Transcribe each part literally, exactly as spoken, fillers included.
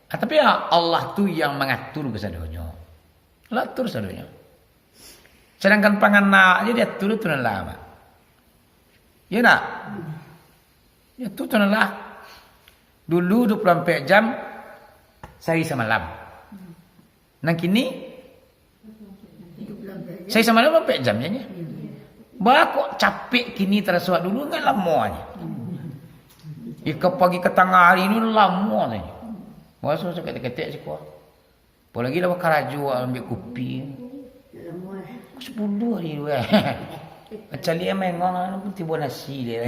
Ah, tapi ya, Allah tu yang mangatur kasadonyo. Allah atur sadonyo. Sadangkan panganak aja diatur tu nan lah, Mak. Iya ndak? Ya tu, tu nan lah. Dulu dua puluh ampek jam, sahari samalam. Nan kini, sahari samalam dua puluh ampek jam je, nya. Bah, kok capek kini taraso dulu, kan lamo aja. Ika pagi ka tangah hari ni lamo sajo. Raso sakik-sakik siko. Apolai lah bakarajo, ambiak kupi. Sapuluah hari tu, eh. Macam liek mengong, tibo nasi dia.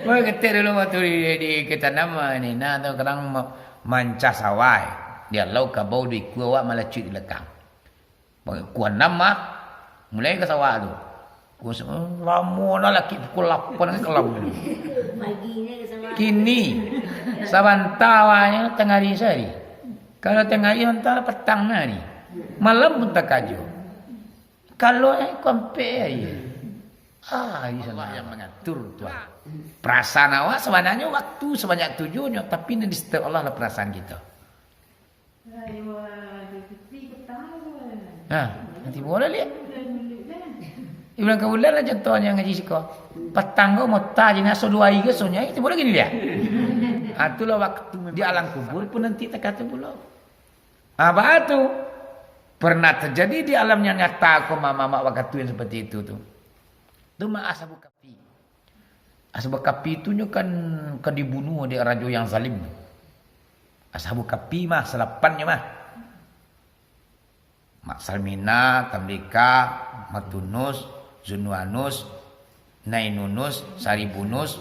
Wah, ketek dulu waktu di, di, di Ketanam, ni, nah, tu kadang ma-, mancah sawah, eh. Di alau kabau di ikua awak malacuik di balakang. Pukua anam mah, mulai ka sawah tu. Pukua sa-, lamo nah, laki pukua lapan ka lamo. Kini, sabanta awanyo tangah hari sahari. Kalau tangah hari, sabanta patang hari. Malam pun takajo. Kalau, eh, kampek hari. Ah, di sana Allah yang mangatur, Tuhan. Parasaan awak sabananyo waktu sabanyak tujuhnyo, tapi nan di-stop Allah lah parasaan kito. Nah, nanti boleh liek. Di bulan ka bulan lah contohnyo ngaji siko. Patang ko mota je, naso duo hari ko sonyo, tibo lagi ni liek. Ah, itulah waktu di alam kubur pun nanti takah tu pulo. Ah, baa tu? Pernah terjadi di alam yang nyata ko, mamak-mamak wakatu yang seperti itu tu. Tu mah Ashabul Kahfi. Ashabul Kahfi tu nyo kan ka dibunuh dek rajo yang zalim. Ashabul Kahfi mah, salapannyo mah. Mak Salmina, Tamrika, Matunus, Zunuanus, Nainunus, Saribunus,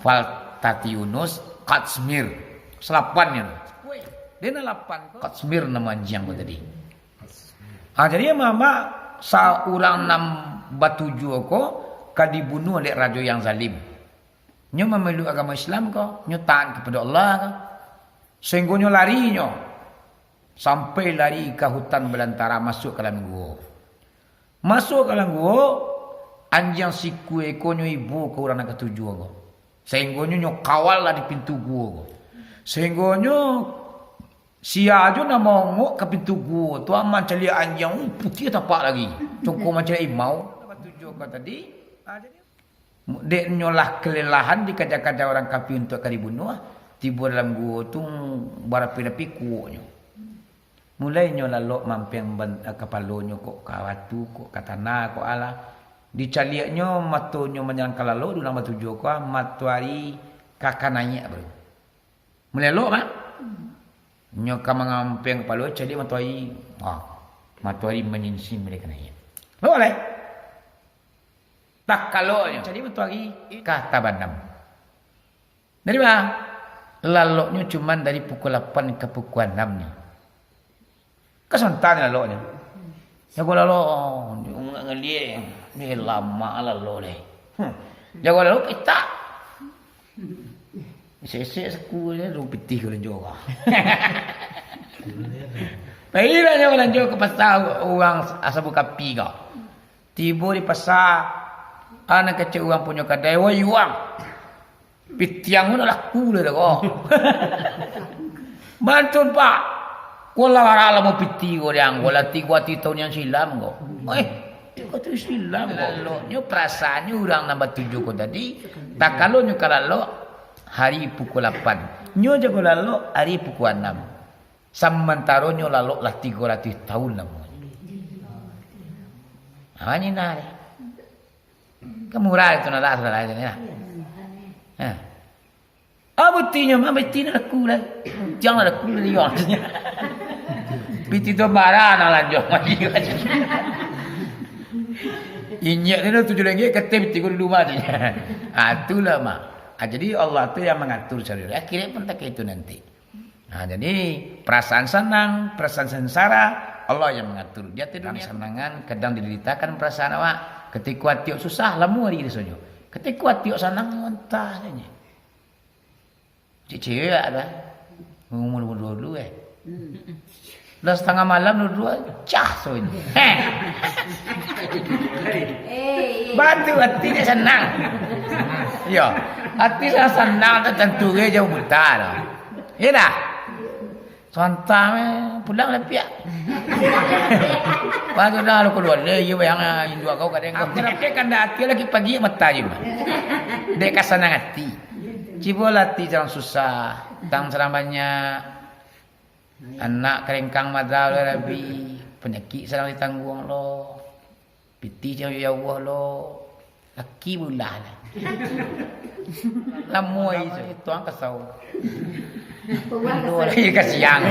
Faltatiunus, Katsmir. Salapannyo tu. Dia nan lapan ko. Katsmir namo anjiang ko tadi. Ah, jadi, mamak, saurang nan batujuah ko ka dibunuah dek rajo yang zalim. Nyo mameluk agamo Islam ko, nyo taat kapado Allah ko. Sahinggonyo larinyo sampai lari ka hutan balantara, masuak ka dalam guo. Masuak ka dalam guo, anjiang sikua eko nyo ibo ka urang nan katujuah ko. Sahinggonyo nyo kawal lah di pintu guo ko. Sahinggonyo sia jo nan maongok ka pintu guo tu, mancaliak anjiang, uh, putiah tapak lagi. Congko mancaliak imau. Katujuah ko tadi, ah, jadi Dek nyo lah kalelahan dikaja-kaja urang Kahfi untuak ka dibunuah, tibo dalam guo tu barapi-rapi kuoknyo. Mulai nyo lalok mampeng ban-, kapalonyo kok ka batu, kok ka tanah, kok alah. Dicaliaknyo matonyo manyarang ka lalok, di urang batujuah ko, matoari ka, ka naiak baru. Mulai lalok, Mak. Nyo ka mangampeng kapalo, caliak matoari. Ah, matoari manyinsing mulai ka naiak. Lalok lai. Takalonyo. Jadi matoari ka tabanam. Dari ma? Laloknyo cuman dari pukul lapan ka pukul anam nyo. Ka sontan laloknyo. Jago lalok, ngaliak, ni lamo lalok deh. Hmm. Jago lalok, pitak. Sesek saku dia, lu pitih ka balanjo ka. Pailah nyo balanjo ka pasa urang Ashabul Kahfi ko. Tibo di pasa, anak kecek urang punyo kadai, "Woi, urang, pitiang ko ndak laku lai ko." "Bantun, Pak. Ko lah bara lamo piti ko di ang ko, lah tigo atih taun nan silam ko." "Eh, tigo atih silam ko?" Laloknyo, parasaannyo urang nan batujuah ko tadi, takalonyo ka lalok hari pukul lapan. Nyo jago lalok hari pukul anam. Samantaro nyo lalok lah tigo ratuih taun lamonyo. Ha, nyo nah deh. Kan murah itu, nak lah, salah itu, nah. Ha. Ah, butinyo mah, butinyo laku lah. Jangan laku lah, iyo. Piti tu marah, nak lanjut. Inyiak tu tujuah ringgit, kateh piti ko di rumah tu. Ah, itulah, Mak. Ah, jadi Allah tu yang mangatur, saudara. Akhirat pun tak itu nanti. Nah, jadi, perasaan sanang, perasaan sengsara, Allah yang mangatur. Di ateh dunia, sanangan, kadang dideritakan perasaan awak. Katiko ati awak susah, lamo ari rasonyo. Katiko ati awak sanang, mantah sajo. Cewek-cewek ada. Umur-umur dulu, eh. Hmm. Lah satangah malam duduak, cah so ini. Heh. Batu ati dia sanang. Yo, ati lah sanang tu tantu dia jauh buta lah. Iya dah. Santang eh, pulang lah piak. Pas tu dah lu keluar deh, iya bayang ah, induk kau kadang kau. Aku nak piak kandak ati lagi pagi mata je mah. Dek ka sanang ati. Cibo lah ati tang susah, tang sadang banyak. Anak karengkang madau lah rabi, panyakik sadang ditangguang lo, pitih jauah-jauah lo, laki bulah lah. Lamo ai tu, tuang kasau. Tidur lagi ka siang.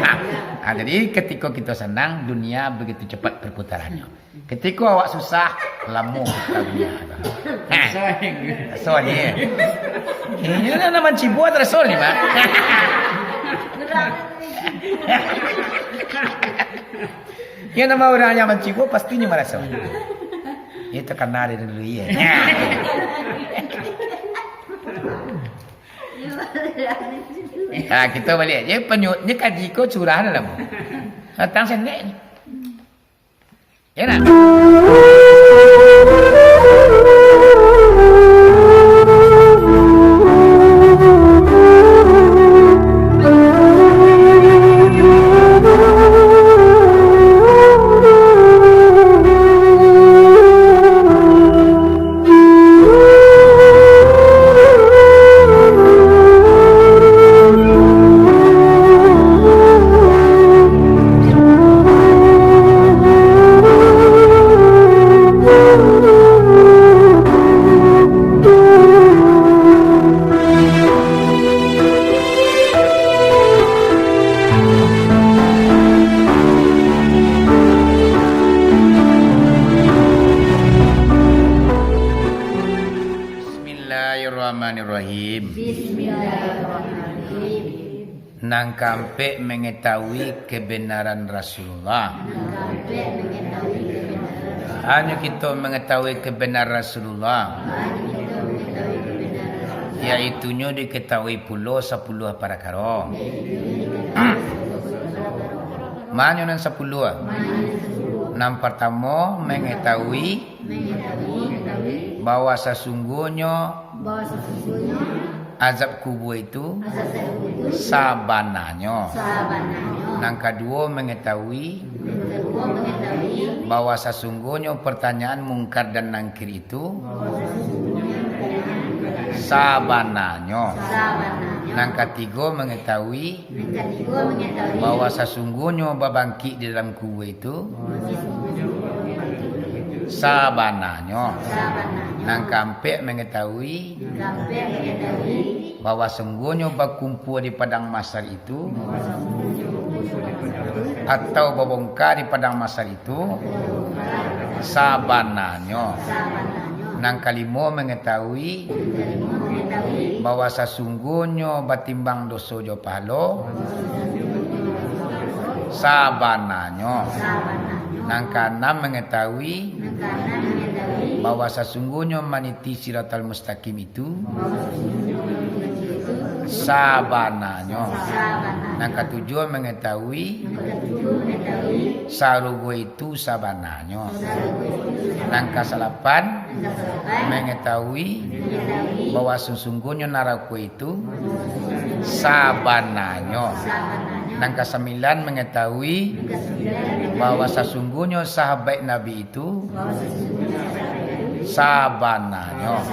Ha, jadi, ketika kita senang, dunia begitu cepat perputarannya. Ketika awak susah, lamo kita dunia. Ha. Susah ni. Ini nama cibuat rasul ni, Mak. Ya, nama orang yang mancibo, pastinya marasa. Itu karena ada dulu, iya. Nah, kita balik. Dia penyut, dia kaji ko curah dalam. Datang sendek ni. Ya nak? Bismillahirrahmanirrahim. Bismillahirrahmanirrahim. Nan kaampek, mangatahui kabenaran Rasulullah. Nan kaampek, mangatahui kabenaran Rasulullah. Hanyo kito mangatahui kabenaran Rasulullah. Hanyo kito mangatahui kabenaran Rasulullah. Yaitunyo dikatahui pulo sapuluah parakaro. Yaitunyo dikatahui sapuluah parakaro. Manyo nan sapuluah? Manyo nan sapuluah? Nan partamo, mangatahui bahwa sasungguahnyo azab kubua itu sabananyo. Nan kaduo, mangatahui bahwa sasungguahnyo pertanyaan Mungkar dan Nangkir itu sabananyo. Nan katigo, mangatahui bahwa sasungguahnyo babangkik di dalam kubua itu sabananyo. Nan kaampek, mangatahui bahwa sungguahnyo bakumpua di padang mahsyar itu, atau babongka di padang mahsyar itu sabananyo. Nan kalimo, mangatahui bahwa sasungguahnyo batimbang doso jo pahalo sabananyo. Nan kaanam, mangatahui bahwa sasungguahnyo maniti Siratal Mustaqim itu sabananyo. Nan katujuah, mangatahui sarugo itu sabananyo. Nan kasalapan, mangatahui bahwa sasungguahnyo narako itu sabananyo. Nan kasambilan, mangatahui bahwa sasungguahnyo sahabat Nabi itu sabananyo.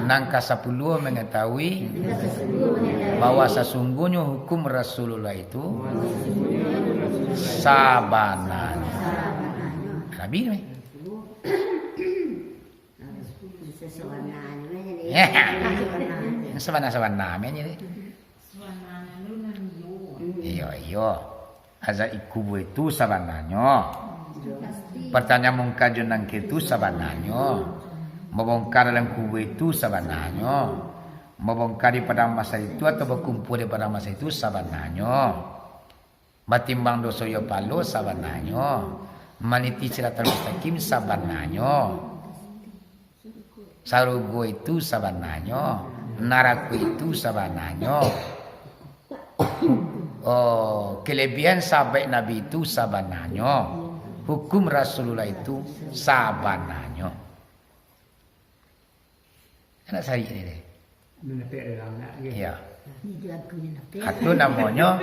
Nan kasapuluah, mangatahui bahwa sasungguahnyo hukum Rasulullah itu sabananyo. Nabi tu, eh? Sabana-sabana, men, jadi. Iyo, iyo. Azab kubua itu sabananyo. Pertanyaan Mungkar jo Nangkir itu sabananyo. Babongka dalam kubua itu sabananyo. Babongka di padang mahsyar itu atau bakumpua di padang mahsyar itu sabananyo. Batimbang doso jo pahalo sabananyo. Maniti Siratal Mustaqim sabananyo. Sarugo itu sabananyo. Narako itu sabananyo. Oh, kelebihan sahabat Nabi itu sabananyo, hukum Rasulullah itu sabananyo. Anak sarik ni deh. Iya. Itu namonyo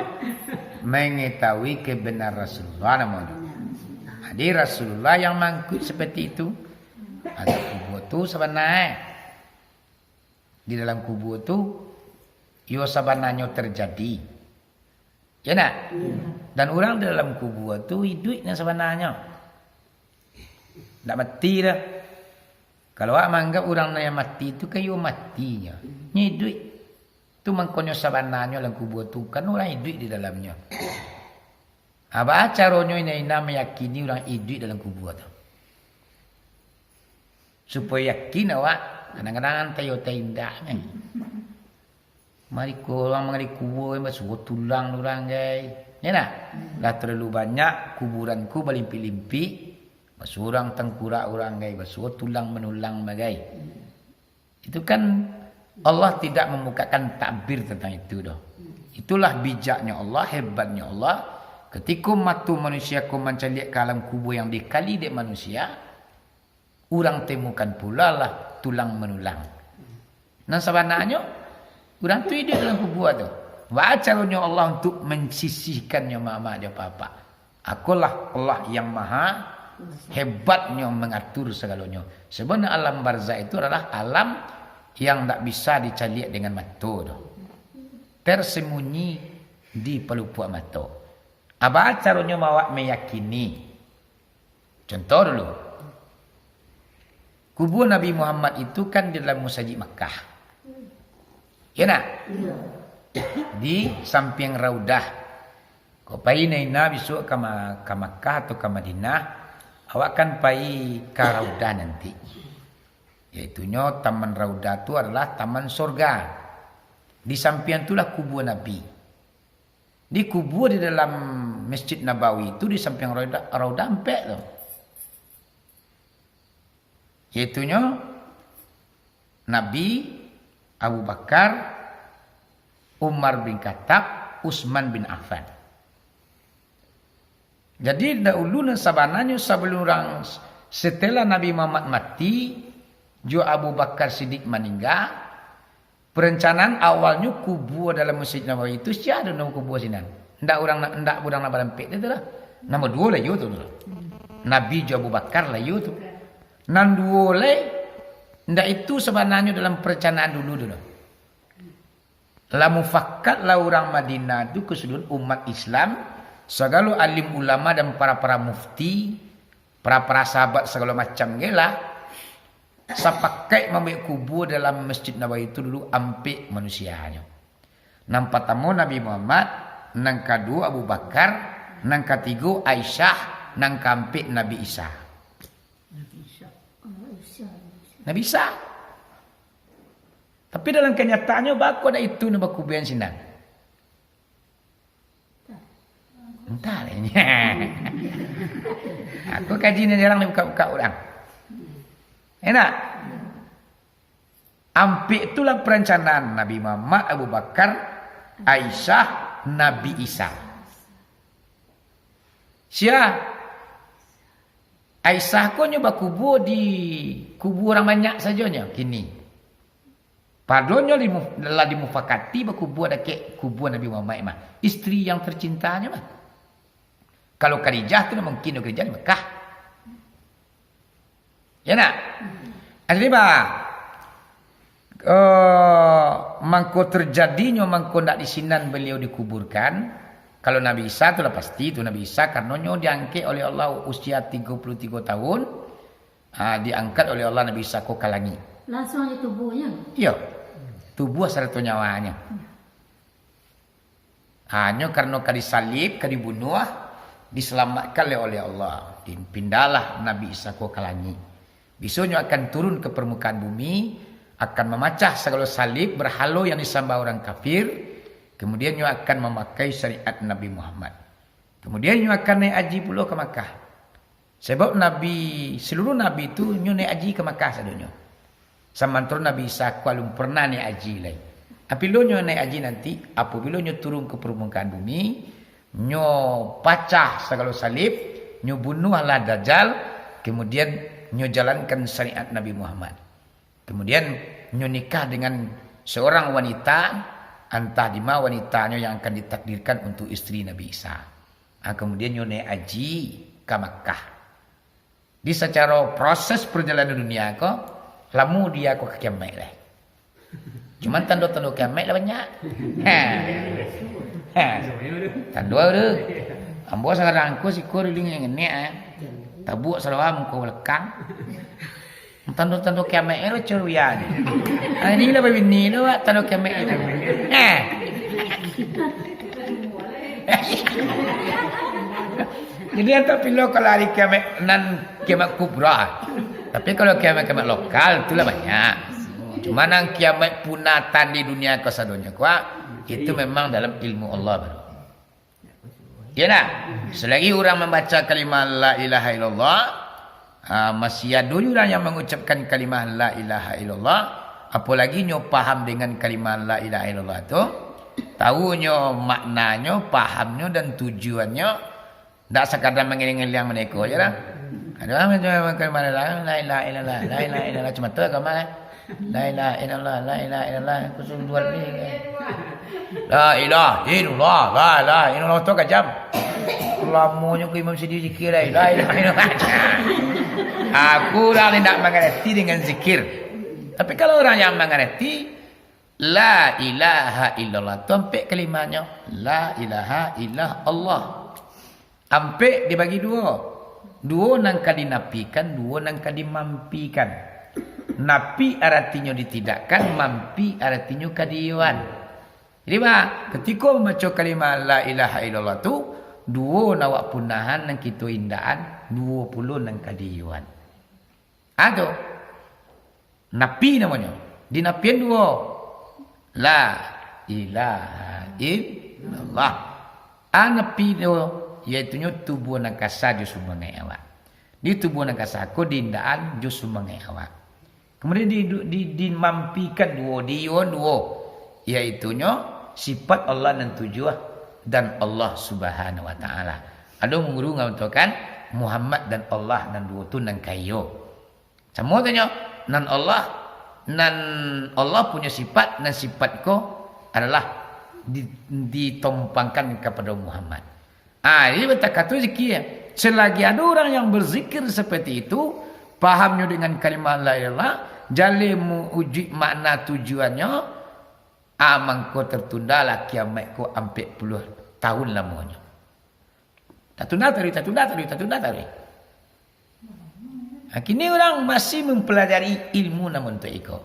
mengetahui kebenaran Rasulullah namonyo. Jadi Rasulullah yang mangkuik seperti itu. Ada kubur tu sabananyo. Di dalam kubur tu, iyo sabananyo terjadi. Ya nak? Dan urang di dalam kubur tu iduik nan sabananyo. Ndak mati dah. Kalau awak manganggap urang nan mati tu kan iyo matinyo. Nyo iduik. Tu mangkonyo sabananyo dalam kubur tu kan urang iduik di dalamnyo. Apa caronyo ina-ina meyakini urang iduik dalam kubur tu? Supayo yakin awak, kadang-kadang antai-antai indak kan. Mari ko urang manggali kubur kan basuo tulang urang gai. Ya nak? Lah terlalu banyak kuburanku balimpik-limpik, basuo urang tangkurak urang gai, basuo tulang manulang bagai. Itu kan Allah tidak membukakan takbir tentang itu doh. Itulah bijaknya Allah, hebatnya Allah. Ketika mato manusia ko mancaliak ka alam kubur yang dikali dek manusia, urang temukan pula lah tulang manulang. Nan sabananyo, urang tu iduik dalam kubur tu. Baa caronyo Allah untuk mensisihkannyo mamak jo papak? Akolah Allah yang maha hebatnyo mengatur sagalonyo. Sebenarnya alam barzah itu adalah alam yang ndak bisa dicaliak dengan mato tu. Tersembunyi di palupuak mato. Aba caronyo awak meyakini. Contoh dulu. Kubur Nabi Muhammad itu kan di dalam musajik Makkah. Ya nak? Di samping Raudah. Kok pai ina-ina bisuak ka Ma-, ka Makkah atau ka Madinah, awak kan pai ka Raudah nanti. Yaitunyo Taman Raudah tu adalah taman sorga. Di sampiang tu lah kubur Nabi. Di kubur di dalam Masjid Nabawi tu di sampiang Raudah, Raudah ampek tu. Yaitunyo Nabi, Abu Bakar, Umar bin Khattab, Utsman bin Affan. Jadi, dahulu nan sabananyo sabalun urang, setelah Nabi Muhammad mati, jo Abu Bakar Siddiq maningga, perencanaan awalnyo kubur dalam Masjid Nabawi itu sia ado namo kubur sinan. Ndak urang, ndak urang nan barampek tu lah. Namo duo lah iyo tu. Nabi jo Abu Bakar lah iyo tu. Nan duo lai, ndak itu sabananyo dalam perencanaan dulu tu lah. Lah mufakat lah urang Madinah tu, keseluruhan umat Islam, sagalo alim ulama dan para-para mufti, para-para sahabat sagalo macam ge lah, sapakaik mambuek kubur dalam Masjid Nabawi tu dulu ampek manusianyo. Nan patamo Nabi Muhammad, nan kaduo Abu Bakar, nan katigo Aisyah, nan kaampek Nabi Isa. Nabi Isa. Tapi dalam kanyataannyo, baa kok ndak itu nan bakuburan sinan? Antah lah inyo. Aku kaji nan jarang dibuka-buka urang. Enak? Ampek tu lah perencanaan Nabi Muhammad, Abu Bakar, Aisyah, Nabi Isa. Sia? Aisyah ko nyo bakubua di kubua urang banyak sajo nyo kini. Padonyo lah dimufakati bakubua dakek kubua Nabi Muhammad mah. Isteri yang tercintanyo mah. Kalau Khadijah tu mungkin Khadijah di Mekah. Ya nak? Jadi bah, eh, mangko terjadinyo, mangko ndak di sinan beliau dikuburkan. Kalau Nabi Isa tu lah pasti tu, Nabi Isa karano nyo diangkek oleh Allah usia tigo puluh tigo tahun, ha, diangkat oleh Allah Nabi Isa ko ka langik. Langsung aja tubuhnya? Iyo. Tubuh sarato nyawanyo. Hanyo karano ka disalib, ka dibunuah, disalamatkan oleh Allah. Dipindahlah Nabi Isa ko ka langik. Besok nyo akan turun ka parmukaan bumi, akan mamacah sagalo salib barhalo yang disambah urang kafir, kamudian nyo akan mamakai syariat Nabi Muhammad. Kamudian nyo akan naiak haji pulo ka Makkah. Sabab nabi, saluruh nabi tu nyo naiak haji ka Makkah sadonyo. Samantaro Nabi Isa ko alun pernah naiak haji lai. Apabilo nyo naiak haji nanti, apabilo nyo turun ka parmukaan bumi, nyo pacah sagalo salib, nyo bunuahlah Dajjal, kamudian nyo jalankan syariat Nabi Muhammad. Kamudian, nyo nikah dengan saurang wanita, antah dima wanitanyo yang akan ditakdirkan untuak isteri Nabi Isa. Ah, kamudian, nyo naiak haji ka Makkah. Di sacaro proses parjalanan dunia ko, lamo dia ko ka kiamaik lai. Cuman tando-tando kiamaik lah banyak. Ha. Ha. Tando tu. Ambo sakarang ko siko dulu ngeniak, eh. Tabuak sarawa muko balakang. Tando-tando kiamaik tu curian. Ah, iko lah babini tu, Wak, tando kiamaik tu. Eh. Jadi, antah pilo kalau hari kiamaik nan kiamaik kubra. Tapi kalau kiamaik-kiamaik lokal, tu lah banyak. Cuma nan kiamaik punatan di dunia kasadonyo ko, Wak, itu memang dalam ilmu Allah baru. Iyo ndak? Selagi urang mambaco kalimah la ilaha illallah, ah, masih ado juo urang yang mangucapkan kalimah la ilaha illallah, apolagi nyo paham dengan kalimah la ilaha illallah tu, tahu nyo maknanyo, pahamnyo, dan tujuannyo, ndak sakadar mangiling-ngiling mano iko se lah. Ado urang macam kalimah la ilaha illallah, la ilaha illallah, cuma tu agama kan. La ilaha illallah, la ilaha illallah, aku suruh dua kali. La ilaha illallah, la ilaha illallah, tu kajam. Lamonyo ko Imam Sidi zikir, la ilaha illallah. Aku urang ni ndak mangarati dengan zikir. Tapi kalau urang yang mangarati, la ilaha illallah tu ampek kalimahnyo, la ilaha illallah. Ampek dibagi duo. Duo nan ka dinapikan, duo nan ka dimampikan. Napi aratinyo ditidakkan, mampi aratinyo kadiyoan. Jadi, ba, katiko mambaco kalimah la ilaha illallah tu, duo nan awak punahan, nan kito indakan, duo pulo nan kadiyoan. Ado. Napi namonyo. Dinapian duo. La ilaha illallah. A napi duo, yaitunyo tubuah nan kasa jo sumangaik awak. Di tubuah nan kasa ko diindakan jo sumangaik awak. Kamudian di, di, dimampikan duo, diiyoan duo, yaitunyo sifat Allah nan tujuah dan Allah Subhanahu wa Ta'ala. Ado guru ngatokan Muhammad dan Allah nan duo tu nan kaiyo. Samo tanyo, nan Allah, nan Allah punyo sifat, nan sifat ko adalah di, ditompangkan kapado Muhammad. Ah, jadi batakato zikir. Selagi ado urang yang berzikir seperti itu, pahamnyo dengan kalimah la ilaha illallah, jaleh mawujuik makna tujuannyo, ah, mangko tertundalah kiamaik ko ampek puluah tahun lamonyo. Tatunda taruih, tatunda taruih, tatunda taruih. Nah, kini urang masih mampalajari ilmu nan bantuak iko.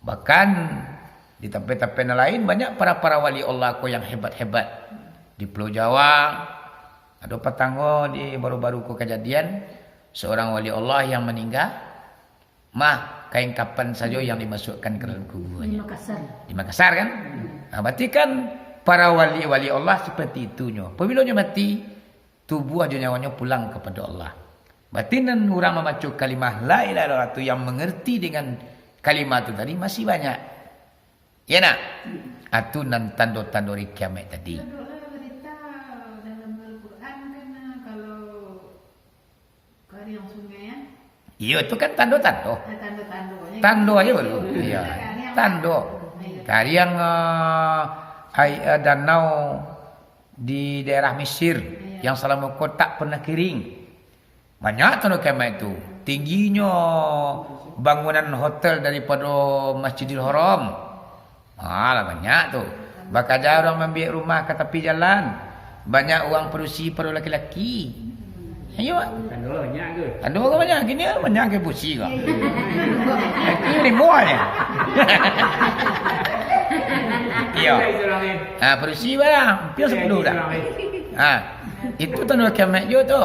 Bahkan, di tampek-tampek nan lain, banyak para-para wali Allah ko yang hebat-hebat. Di Pulau Jawa, ado patanggo di baru-baru ko kajadian, seorang wali Allah yang maningga, mah, kain kapan sajo yang dimasukkan ka dalam kubuanyo. Di Makassar. Di Makassar, kan? Nah, berarti kan para wali-wali Allah seperti itunyo. Apabilo nyo mati, tubuah jo nyawanyo pulang kapado Allah. Berarti nan urang mambaco kalimah la ilaha illallah tu, yang mangarti dengan kalimah tu tadi masih banyak. Iyo ndak? Ah, tu nan tando-tando ari kiamaik tadi. Adolah barita dalam Al-Quran kan, kalau kariang sungai, ya? Iyo, itu kan tando-tando. Ah, tando-tando, ya. Tando aja baru. Iya. Kariang. Tando. Iya. Kariang, eh, ai-, eh, danau di daerah Mesir, iya, yang salamo ko tak pernah kering. Banyak tando kiamaik tu. Tingginyo bangunan hotel daripado Masjidil Haram. Ah, lah banyak tu. Bakaja urang mambiak rumah ka tapi jalan. Banyak urang padusi pado laki-laki. Iyo, Pak. Tando banyak ke? Tando banyak. Kini banyak ke padusi ko. Kini limo aja. Iyo. Ah, padusi barang. Hampir sepuluh dah. Ah, itu tando kiamaik juo tu.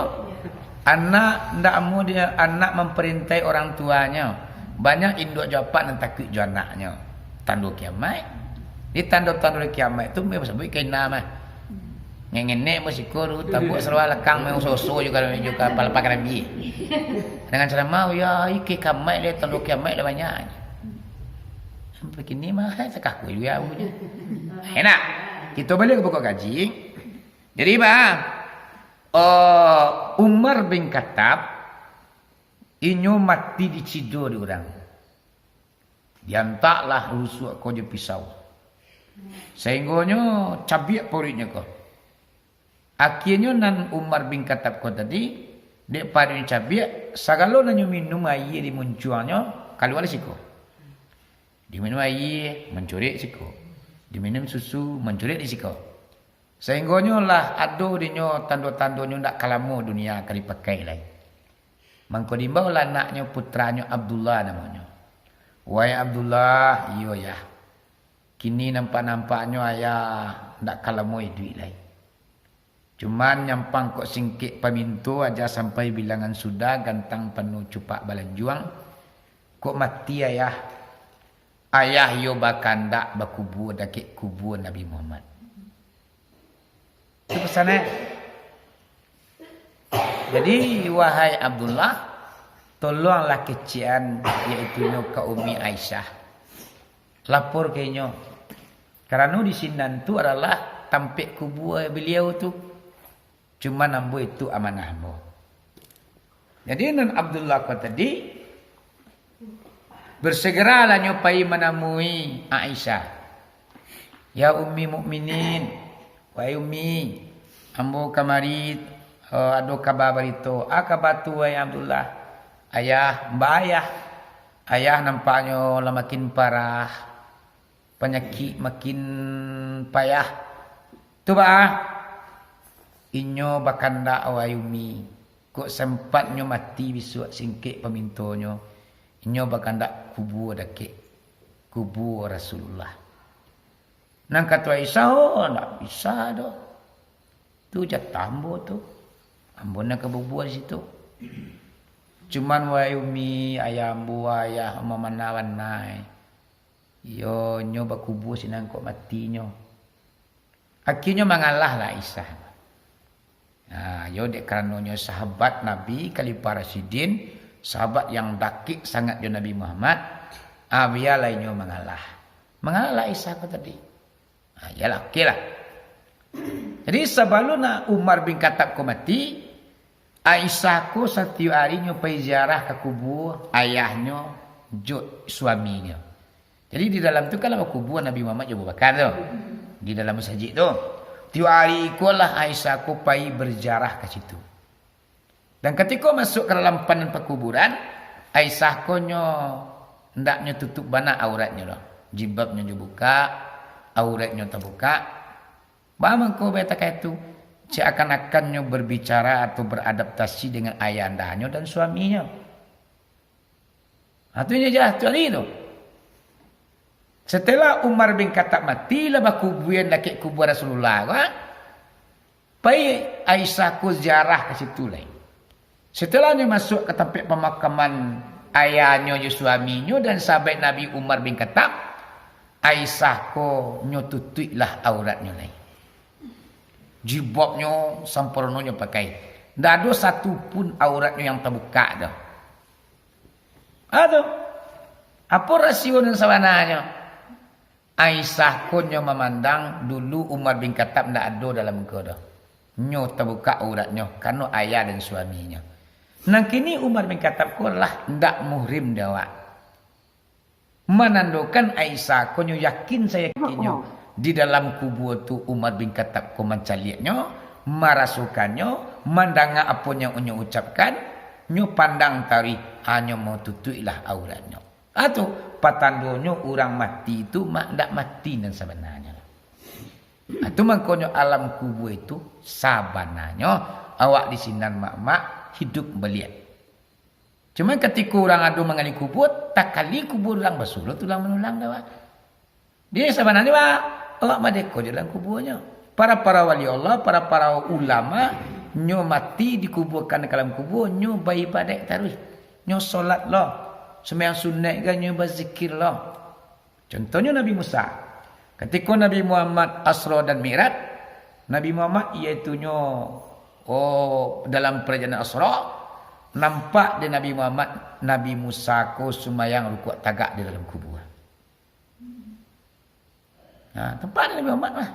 Anak ndak amuah dia, anak mamparintahi orang tuanyo. Banyak induak jo apak nan takuik jo anaknyo. Tando kiamaik. Di tando-tando kiamaik tu, memang sabuik kena mah. Ngengenek mo siko tu, tabuak saluar lakang, memang soso juga, juga palapa karambia. Dengan ceramah, ya, iki kiamaik dia, tando kiamaik lah banyak. Sampai kini mah, eh, sakaku juga awaknyo. Enak. Kito baliak ka pokok kaji. Jadi, bah, eh, Umar bin Khattab, inyo mati dicido di urang. Diantaklah rusuak ko jo pisau. Sahinggonyo cabiak paruiknyo ko. Akhianyo nan Umar bin Khattab ko tadi, dek paruiknyo cabiak, sagalo nan nyo minum aia di muncuangnyo, kalualah siko. Diminum aia, mancurik siko. Diminum susu, mancurik di siko. Sahinggonyo lah ado dinyo tando-tandonyo ndak ka lamo dunia ka dipakai lai. Mangko diimbaulah anaknyo, putranyo Abdullah namonyo. "Wahai Abdullah, iyo, Yah. Kini nampak-nampaknyo ayah ndak ka lamo iduik lai. Cuman nyampang kok singkek paminto aja sampai bilangan sudah gantang panuah cupak balanjuang, kok mati ayah. Ayah iyo bakandak bakubua dakek kubua Nabi Muhammad." Itu pesan, eh. Jadi, wahai Abdullah, tolonglah kecek-an, yaitunyo ka Umi Aisyah. Lapor ka inyo. Karano di sinan tu adalah tampek kubua baliau tu. Cuman ambo itu amanah ambo. Jadi, nan Abdullah ko tadi, bersegeralah nyo pai manamui Aisyah. "Ya Ummi Mukminin, wahai Ummi, ambo kamari, eh, ado kaba barito." "A kaba tu, wahai Abdullah?" "Ayah, mba ayah. Ayah nampaknyo lah makin parah. Panyakik makin payah." "Tu baa?" "Inyo bakandak, wahai Ummi, kok sempatnyo mati bisuak singkek pamintonyo, inyo bakandak kubua dakek kubua Rasulullah." Nan kato Aisyah, "Oh, ndak bisa doh. Tu jatah ambo tu. Ambo nan ka babubua di situ. Cuman, wahai Ummi, ayah ambo, ayah mamanah banai. Iyo, nyo bakubua sinan kok matinyo." Akhirnyo mangalah lah Aisyah. Nah, yo, dek karanonyo sahabat Nabi, Khalifah Rasyidin, sahabat yang dakek sangat jo Nabi Muhammad, ah, bialah inyo mangalah. Mangalah lah Aisyah ko tadi. Ah, iyolah, oke lah. Jadi, sabalun Umar bin Khattab ko mati, Aisyah ko satiok ari nyo pai ziarah ka kubua ayahnyo jo suaminyo. Jadi, di dalam tu kan lah bakubua Nabi Muhammad jo Abu Bakar tu. Di dalam masajik tu. Tiok ari ko lah Aisyah ko pai berziarah ka situ. Dan katiko masuak ka dalam panan pakuburan, Aisyah ko nyo, ndak nyo tutup bana auratnyo doh. Jilbabnyo nyo bukak, auratnyo tabukak. Baa mangko baa takah itu? Seakan-akan nyo berbicara atau beradaptasi dengan ayahandanyo dan suaminyo. Ha, tu nyo jah tu ari tu. Setelah Umar bin Khattab mati, lah bakuburan dakek kubua Rasulullah ko, ha? Pai Aisyah ko ziarah ka situ lai. Setelah nyo masuak ka tampek pamakaman ayahnyo jo suaminyo dan sahabat Nabi Umar bin Khattab, Aisyah ko nyo tutuiklah auratnyo lai. Jilbabnyo samparononyo pakai. Ndak ado satu pun auratnyo yang tabukak doh. Aduh, apo rasio nan sabananyo? Aisyah ko nyo mamandang dulu Umar bin Khattab ndak ado dalam ko doh. Nyo tabukak auratnyo, karano ayah dan suaminyo. Nan kini Umar bin Khattab ko lah ndak muhrim dek awak. Manandokan Aisyah ko nyo yakin sayakinnyo di dalam kubua tu Umar bin Khattab ko mancaliaknyo, marasokannyo, mandanga apo nan inyo ucapkan, nyo pandang taruih, hanyo matutuiklah auratnyo. Ah, tu, patandonyo urang mati tu mak ndak mati nan sabananyo. Ah, tu mangkonyo alam kubua itu sabananyo awak di sinan mak-mak hidup baliak. Cuman katiko urang ado mangali kubua, takali kubua urang basulo tulang manulang dah, Pak. Jadi sabananyo, Pak, awak madeko jo dalam kubuanyo. Para-para wali Allah, para-para ulama, nyo mati dikubuakan ka dalam kubua, nyo baibadaik taruih. Nyo solat lo, sumbayang sunaik ka nyo bazikir lo. Contohnyo Nabi Musa. Katiko Nabi Muhammad Asra dan Mi'raj, Nabi Muhammad, yaitunyo, oh, dalam parjalanan Asra, nampak dek Nabi Muhammad, Nabi Musa ko sumbayang rukuak tagak di dalam kubua. Nah, tempat Nabi Muhammad mah.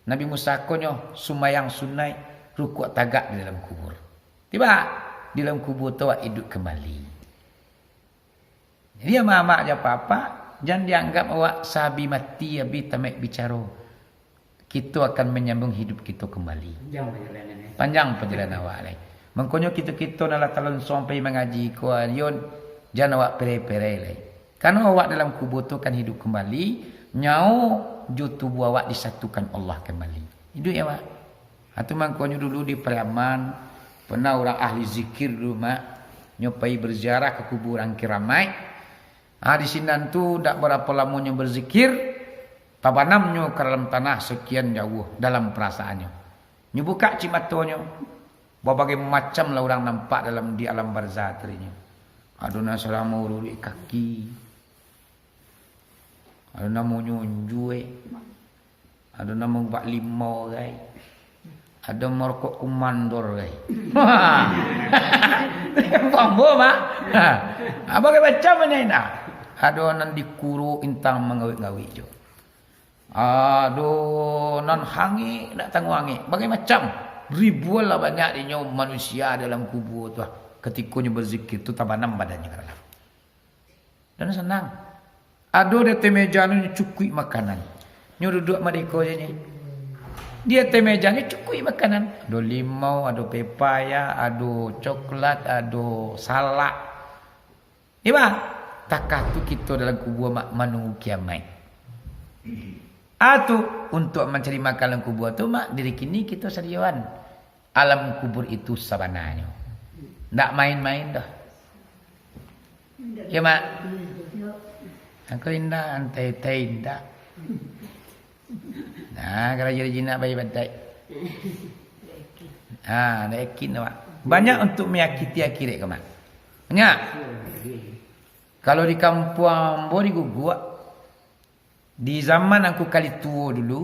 Nabi Musa ko nyo sumbayang sunaik, rukuak tagak di dalam kubur. Tibo di dalam kubur tu awak iduik kambali. Jadi, amak-amak jo apak-apak, jan dianggap awak sahabih mati, abih tamaik bicaro. Kito akan manyambuang hidup kito kambali. Panjang pajalanan, eh. Panjang pajalanan awak lai. Mangkonyo kito-kito nan lah talonso pai mangaji ko, ayo jan awak pereh-pereh lai. Karano awak dalam kubur tu kan hidup kambali, nyawo jo tubuah awak disatukan Allah kambali. Iduik awak. Ha, tu mangkonyo dulu di Pariaman, pernah urang ahli zikir dulu, Mak, nyo pai berziarah ka kuburan Kiramaik. Ha, di sinan tu dak barapo lamonyo berzikir, tabanamnyo ka dalam tanah sakian jauah dalam perasaannyo. Nyo bukak cik matonyo, babagai macam lah urang nampak dalam, di alam barzah tadi nyo. Ado nan sadang mauruik kaki, ado nan manyunjuik, ado nan mangubak limau, gai. Ado marokok kumandor, gai. Pambo, Mak. Ha, bagai macam manyai nah. Ado nan dikuruk intang mangawik-ngawik jo. Ado nan hangik, nak tangguang hangik. Bagai macam. Ribuan lah banyak dinyo manusia dalam kubur tu, ah. Katikonyo berzikir tu, tabanam badannyo ka dalam. Dan sanang. Ado di ateh meja nyo cukuik makanan. Nyo duduak madeko je nyo. Di ateh meja nyo cukuik makanan. Ado limau, ado pepaya, ado coklat, ado salak. Iyo, Mak. Takah tu kito dalam kubur, Mak, manunggu kiamaik. Ah, tu, untuak mancari makan dalam kubur tu, Mak, diri kini kito sadioan. Alam kubur itu sabananyo ndak main-main doh. Iyo, Mak? Aku indak, antai-tai indak. Nah, karajo di jinak bayi badai. Ah, ndak yakin awak. Banyak untuk meyakiti akhirat ko, Mak. Banyak. Kalau di kampuang ambo di Guguak, di zaman Angku Kalituo dulu,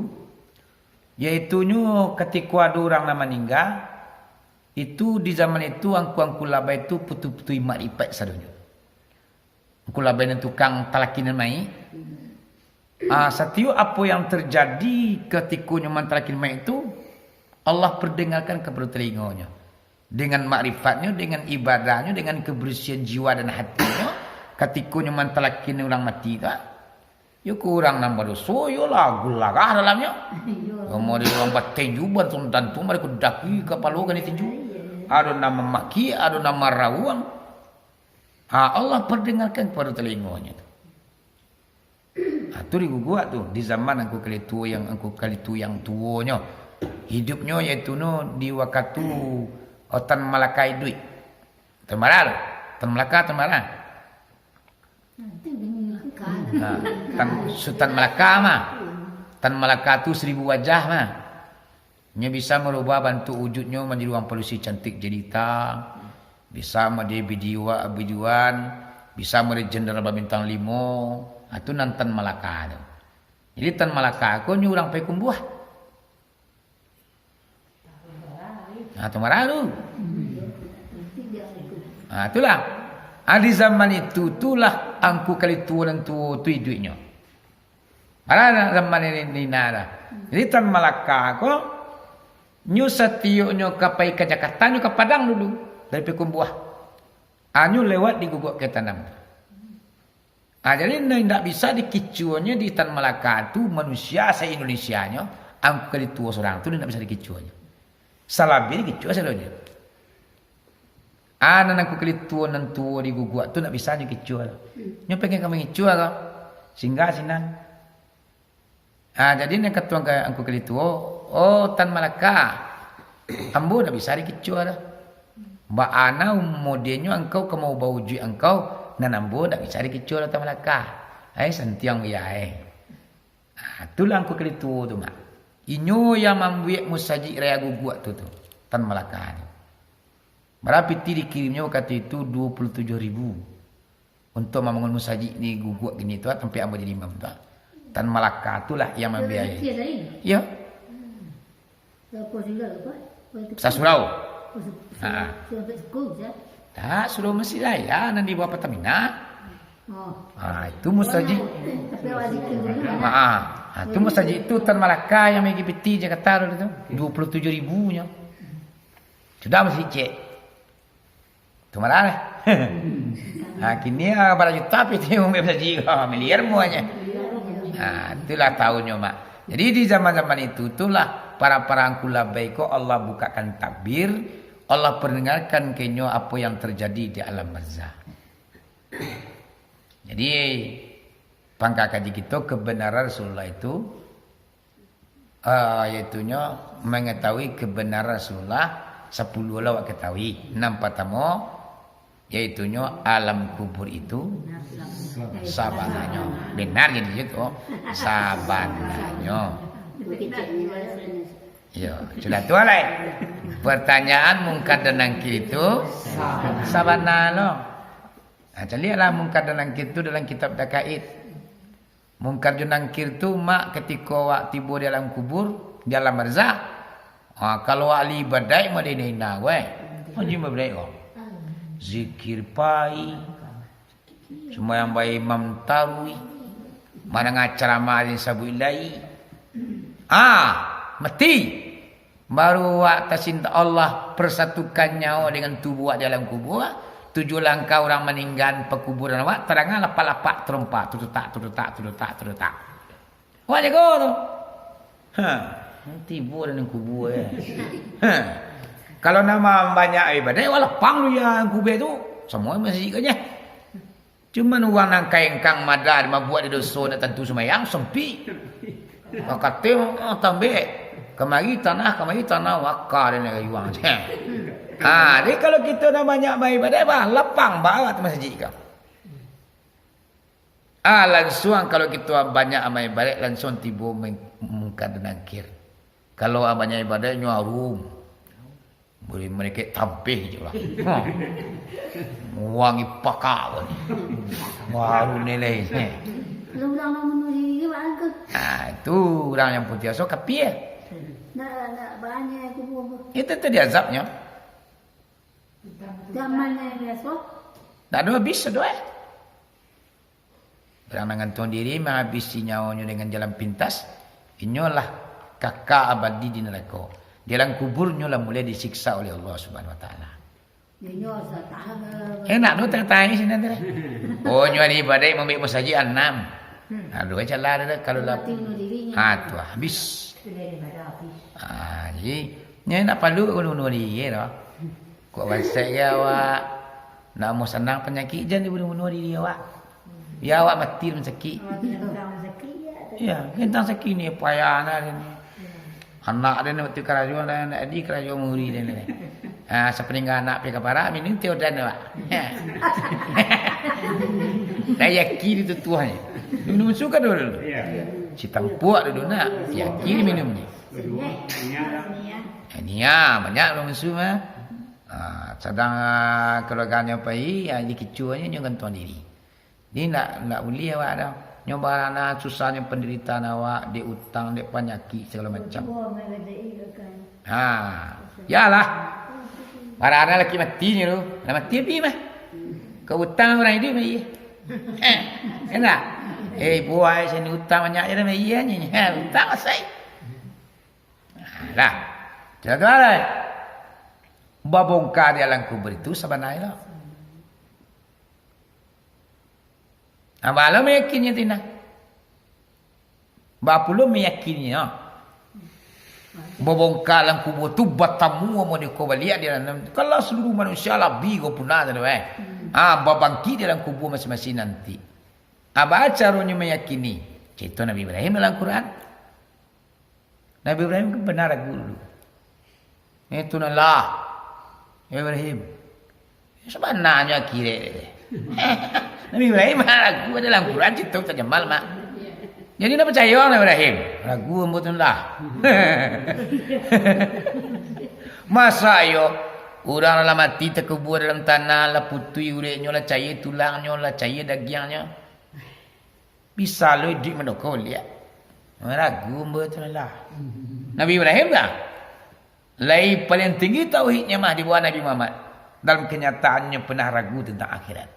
yaitunyo katiko ado urang nan maningga, itu di zaman itu angku-angku labai tu putu-putu imak ipaik sadonyo. Angku labai nan tukang talakinan mayik. Ah, satiok apo yang terjadi katikonyo mantalakin mayik tu, Allah perdengarkan kapado talingonyo. Dengan makrifatnyo, dengan ibadahnyo, dengan kebersihan jiwa dan hatinyo, katikonyo mantalakin urang mati tu, ah, yo ka urang nan badoso, yo lagu larah dalamnyo. Iyo. Yo model urang batinju, bantuang tantu, mari kudaki kapalo ganti tinju. Iyo. Ado nan mamaki, ado nan marauang. Ha, Allah perdengarkan kapado talingonyo tu. Ha, tu di Guguak tu, di zaman Angku Kalituo yang, Angku Kalituo yang tuonyo. Hidupnyo yaitu no di wakatu, oh, Tan Malaka iduik. Tan Malaka tu, Tan Malaka, Tan Malaka. Nanti bini Malaka. Ha, Tan, Sutan Malaka mah. Tan Malaka tu seribu wajah mah. Nyo bisa marubah bantuak wujudnyo manjadi urang palusi cantik jelita, bisa mode bidiwa-, biduan, bisa mode jenderal babintang limo, ah, tu nan Tan Malaka tu. Jadi Tan Malaka ko nyo urang Payakumbuah. Nah, tu marah tu. Ah, itulah. Ah, di zaman itu, tulah Angku Kalituo nan tuo tu iduiknyo. Alah, zaman ini, ini nah dah. Jadi Tan Malaka ko, nyo satioknyo ka pai ka Jakarta, nyo ka Padang dulu, dari Payakumbuah. Ah, nyo lewat di Guguak Kalitanam. Ah, jadi, ndak bisa dikicuanyo di Tan Malaka tu manusia se-Indonesia-nyo, Angku Kalituo surang tu ndak bisa dikicuanyo. Salabiah dikicua sadonyo. Ah, nan Angku Kalituo nan tuo di Guguak tu ndak bisa nyo kicua. Nyo pengen ka mangicua ko. Singgah sinan. Ah, jadi nan katuang ka Angku Kalituo, "Oh, Tan Malaka, ambo ndak bisa dikicua doh. Baa na modernyo angkau ka maubah ujuik angkau, nan ambo ndak bisa dikicua doh, Tan Malaka." Ai, santiang biai. Ah, itulah Angku Kalituo tu, Mak. Inyo yang mambuek musajik raya Guguak tu, tu, Tan Malaka tu. Bara piti dikirimnyo wakatu itu? Duo puluah tujuah ribu. Untuak mambangun musajik di Guguak kini tu, tampek ambo jadi imam tu. Tan Malaka tu lah yang mambiayai. Iyo. Sasurau. Ha. Tak, Surau Masih Raya nan di bawah Pertamina. Ha, itu musajik. Ha, ha. Nah, tu masajik tu Tan Malaka yang mengikuti Jakarta tu, dua puluh tujuh ribu nyo. Sudah masajik ciek. Tu marah lah. Ha, kini, ah, bara juta pitih umbek masajik ko, miliar muahnyo. Ha, itulah tahunnyo, Mak. Jadi di zaman-zaman itu, itulah para-para angku labai ko Allah bukakan takbir, Allah perdengarkan ka inyo apo yang terjadi di alam barzah. Jadi, pangka kaji kito, kebenaran Rasulullah itu, ah, yaitunyo mengetahui kebenaran Rasulullah, sapuluah lah awak ketahui. Nan partamo, yaitunyo alam kubur itu sabananyo. Benar jadi itu, sabananyo. Yo, sudah tu lah. Pertanyaan Mungkar dan Nangkir itu sabana lo. Nah, caliaklah Mungkar dan Nangkir tu dalam kitab Dakaid. Mungkar jo Nangkir tu, Mak, katiko awak tibo di alam kubur, di alam barzah. Ha, kalau ahli ibadaik mah dihina-hina, weh. Anjing babadaik ko. Zikir pai. Sumbayang baimam tarawih. Mandanga caramah aden sabuik lai. Ah, mati. Baru awak tacinta Allah, persatukan nyawa dengan tubuh awak di alam kubur, tujuah langkah urang maningga pakuburan awak, tadanga lapak-lapak tarompa, tudutak, tudutak, tudutak, tudutak. Awak jago tu. Ha, tibo dalam kubur, eh. Ha. Kalau nan banyak ibadah, awak lapang tu ya kubur tu. Semua masih kanya. Cuman urang nan kaengkang madah, mabuak di doso, ndak tantu sumbayang, sempik. Kakato, ah, tambek. Kamari tanah, kamari tanah, waka den kayuang. Ha, jadi kalau kito dah banyak baibadah, bah, lapang barat masjid ka. Ah, lansuang kalau kito banyak amal ibadat, lansuang tibo meng-, Mungkar dan Nangkir. Kalau banyak ibadat, nyo arum. Buliah malaikat tampeh je lah. Ha. Wangi pakak ko ni. Baru nilai. Kalau urang nak bunuh diri, bang, ke? Ah, itu urang yang putiah so kapia. Nak, nak banyak kubur tu. Itu tu diazabnyo. Zaman yang biasa. Tak ada habis tu, eh. Urang nan gantuang diri, mahabisi nyawonyo dengan jalan pintas, inyo lah kaka abadi di narako. Di alam kubur, nyo lah mulai disiksa oleh Allah Subhanahu Wa Taala. Inyo asa tahan. Enak tu, tahan-tahan sinan tu. Oh, nyo ari ibadat mambuek masajik anam. Hmm. Aduh, caklah tu, kalau lah. Mati bunuh diri, nyo. Ha, tu habis. Sudah ibadat habis. Ha, jadi, nyo nak palu bunuh diri, yo. Kok rasek je awak. Nak amuah sanang panyakik, jan dibunuh-bunuh diri awak. Ya, awak mati dalam sakik. Awak tu dah sakit, ya, tu. Ya, kentang sakik ni, payah anak dia ni. Anak dia ni waktu karajo, anak dia karajo muri dia ni. Ah, sapaningga anak pi ka parak, minum teh odan awak. Dah yakin itu tuahnyo. Minum suka dulu. Ya. Si tampuak dulu nak, yakin minum ni. Ini ya, banyak minum susu mah. Ah, sadang, ah, kaluarganyo pai, ah, dikicuanyo nyo gantuang diri. Jadi, ndak, ndak buliah awak tu. Nyo barana susahnyo panderitaan awak, dek utang, dek panyakik, sagalo macam. Ha, yalah. Barana laki mati nyo tu. Lah mati api mah. Ka utang urang iduik mah, iyo. Eh, enak. Eh, buai sini utang banyak je dah, iyo nyo. Ha, utang asai. Nah, dah. Sudah tu lah. Babongka di alam kubur itu sabananyo. Nah, baa lo mayakinnyo tu nah. Baa pulo mayakinnyo. Babongka alam kubur tu, batamu amo deko baliak di alam, kalau saluruh manusia labi ko punah tu, eh. Ah, babangkik di alam kubur masing-masing nanti. Ah, baa caronyo mayakini? Carito Nabi Ibrahim dalam Quran. Nabi Ibrahim kan pernah ragu dulu. Eh, tu nan lah. Ya Ibrahim. Sabananyo akhirat. Nabi Ibrahim ragu dalam Quran, carito Ustaz Jamal, Mak. Jadi, ndak picayo Nabi Ibrahim. Ragu ambo tu lah. Masa iyo, urang lah mati takubua dalam tanah, lah putuih ureknyo, lah caia tulangnyo, lah caia dagiangnyo. Bisa lo iduik mandoko baliak. Ragu ambo tu lah. Nabi Ibrahim dah. Lai paling tinggi tauhidnyo mah di bawah Nabi Muhammad. Dalam kenyataannyo pernah ragu tentang akhirat.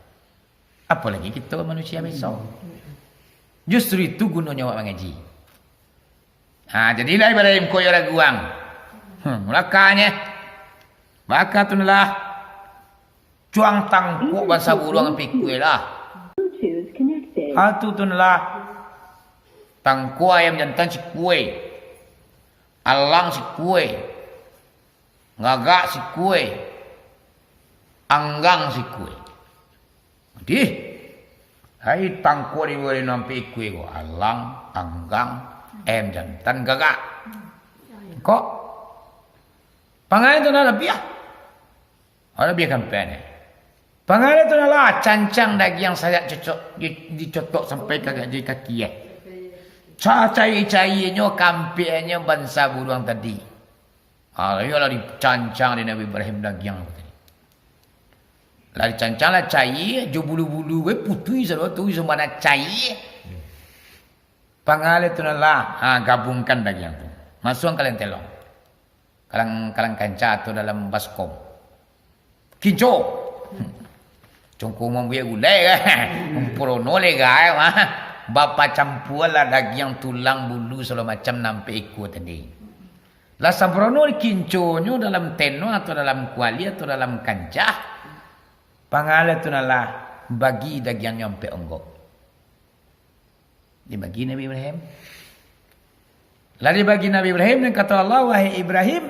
Apolagi kito manusia biaso. Justru itu gunonyo awak mangaji. Ha, jadilah Ibrahim ko yo raguang. Hmm, mulakanyo. Baka tu lah. Cuang tangkuak bansa buruang pikue lah. Ha, tu tu lah. Tangkuak ayam jantan sikue. Alang sikue. Gagak sikue. Anggang sikue. Dih. Hai tangkuak di bawah enam pikue ko. Alang, anggang, ayam jantan, gagak. Kok? Pangai tu lah labiah. Ada biakan pen. Pangaleh tu lah, cancang dagiang sayat cocok, di-, dicotok sampai ka gaji kaki, eh. Cacai-cainyo, kampeknyo bansa buruang tadi. Ah, iyolah dicancang di Nabi Ibrahim dagiang tu tadi. Lah dicancang lah cai, jo bulu-bulu, weh, putui sado tu, iso mana cai. Pangaleh tu lah, ha, gabungkan dagiang tu. Masuang ka dalam telong. Kalang, kalang kanca atau dalam baskom. Kinco. Congko mambuek gulai kan. Umpurono lega mah. Bapacampualah dagiang, tulang, bulu, sagalo macam nampek iko tadi. Lah sampurono kinconyo dalam teno atau dalam kuali atau dalam kancah. Pangaleh tu lah bagi dagiangnyo ampek onggok. Dibagi Nabi Ibrahim. Lah dibagi Nabi Ibrahim, nan kato Allah, "Wahai Ibrahim,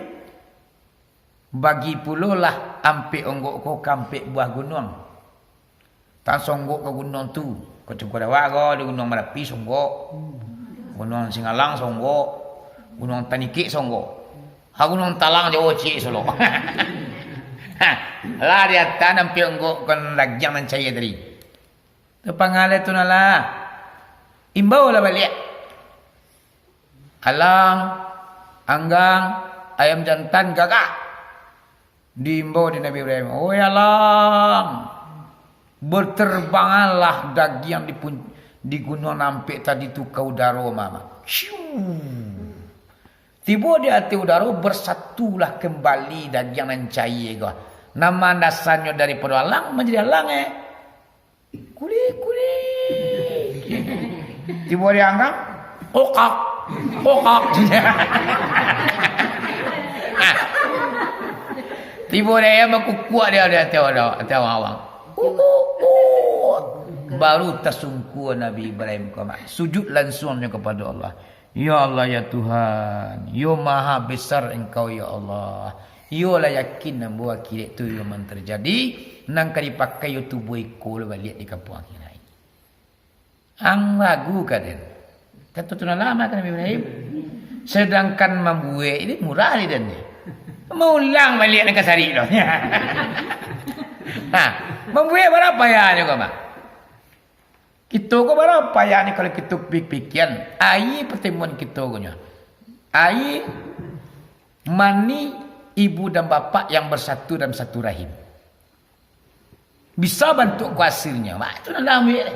bagi pulolah ampek onggok ko ka ampek buah gunuang. Tan songgok ka gunuang tu, ka cungkuah dawak ko, di Gunuang Marapi songgok, Gunuang Singalang songgok, Gunuang Tanikik songgok. Ha, Gunuang Talang jauah ciek solo." Ha, lah di ateh ampek onggok ko dagiang nan cayia tadi. Tu pangaleh tu nah lah. Imbau lah baliak. Alang, anggang, ayam jantan, gagak. Diimbau di Nabi Ibrahim, "Oi alang, berterbanganlah dagiang di pun-, di gunuang nampek tadi tu ka udaro, Mamak." Syuu. Tibo di ateh udaro, bersatulah kembali dagiang nan cayia ko. Nan mandasanyo daripado alang manjadi alang, eh. Kulik, kulik. Tibo di anggang, kokak, kokak. Tibo di ayam bakukuak di ateh, ateh, ateh awang-awang. Kuk, kuk, kuk. Baru tasungkua Nabi Ibrahim ko, Mak. Sujud lansuangnyo kapado Allah. Ya Allah, ya Tuhan, yo maha besar Engkau, ya Allah. Yo lah yakin ambo akhirat tu yo man tarjadi, nan ka dipakai yo tubuah iko lo baliak di kampuang akhirat. Ang ragu ka den? Kato tu nan lamo ka Nabi Ibrahim. Sedangkan mambuek ini murah di den ni. Maulang baliak nan ka sarik lo. Ha, mambuek bara payahnyo ko, Bang? Kito ko bara payah ni kalau kito pik-, pikian, aia pertemuan kito ko nyo. Aia mani ibu dan bapak yang bersatu dalam satu rahim. Bisa bantuak ko hasilnyo. Wah, itu nan ambiak.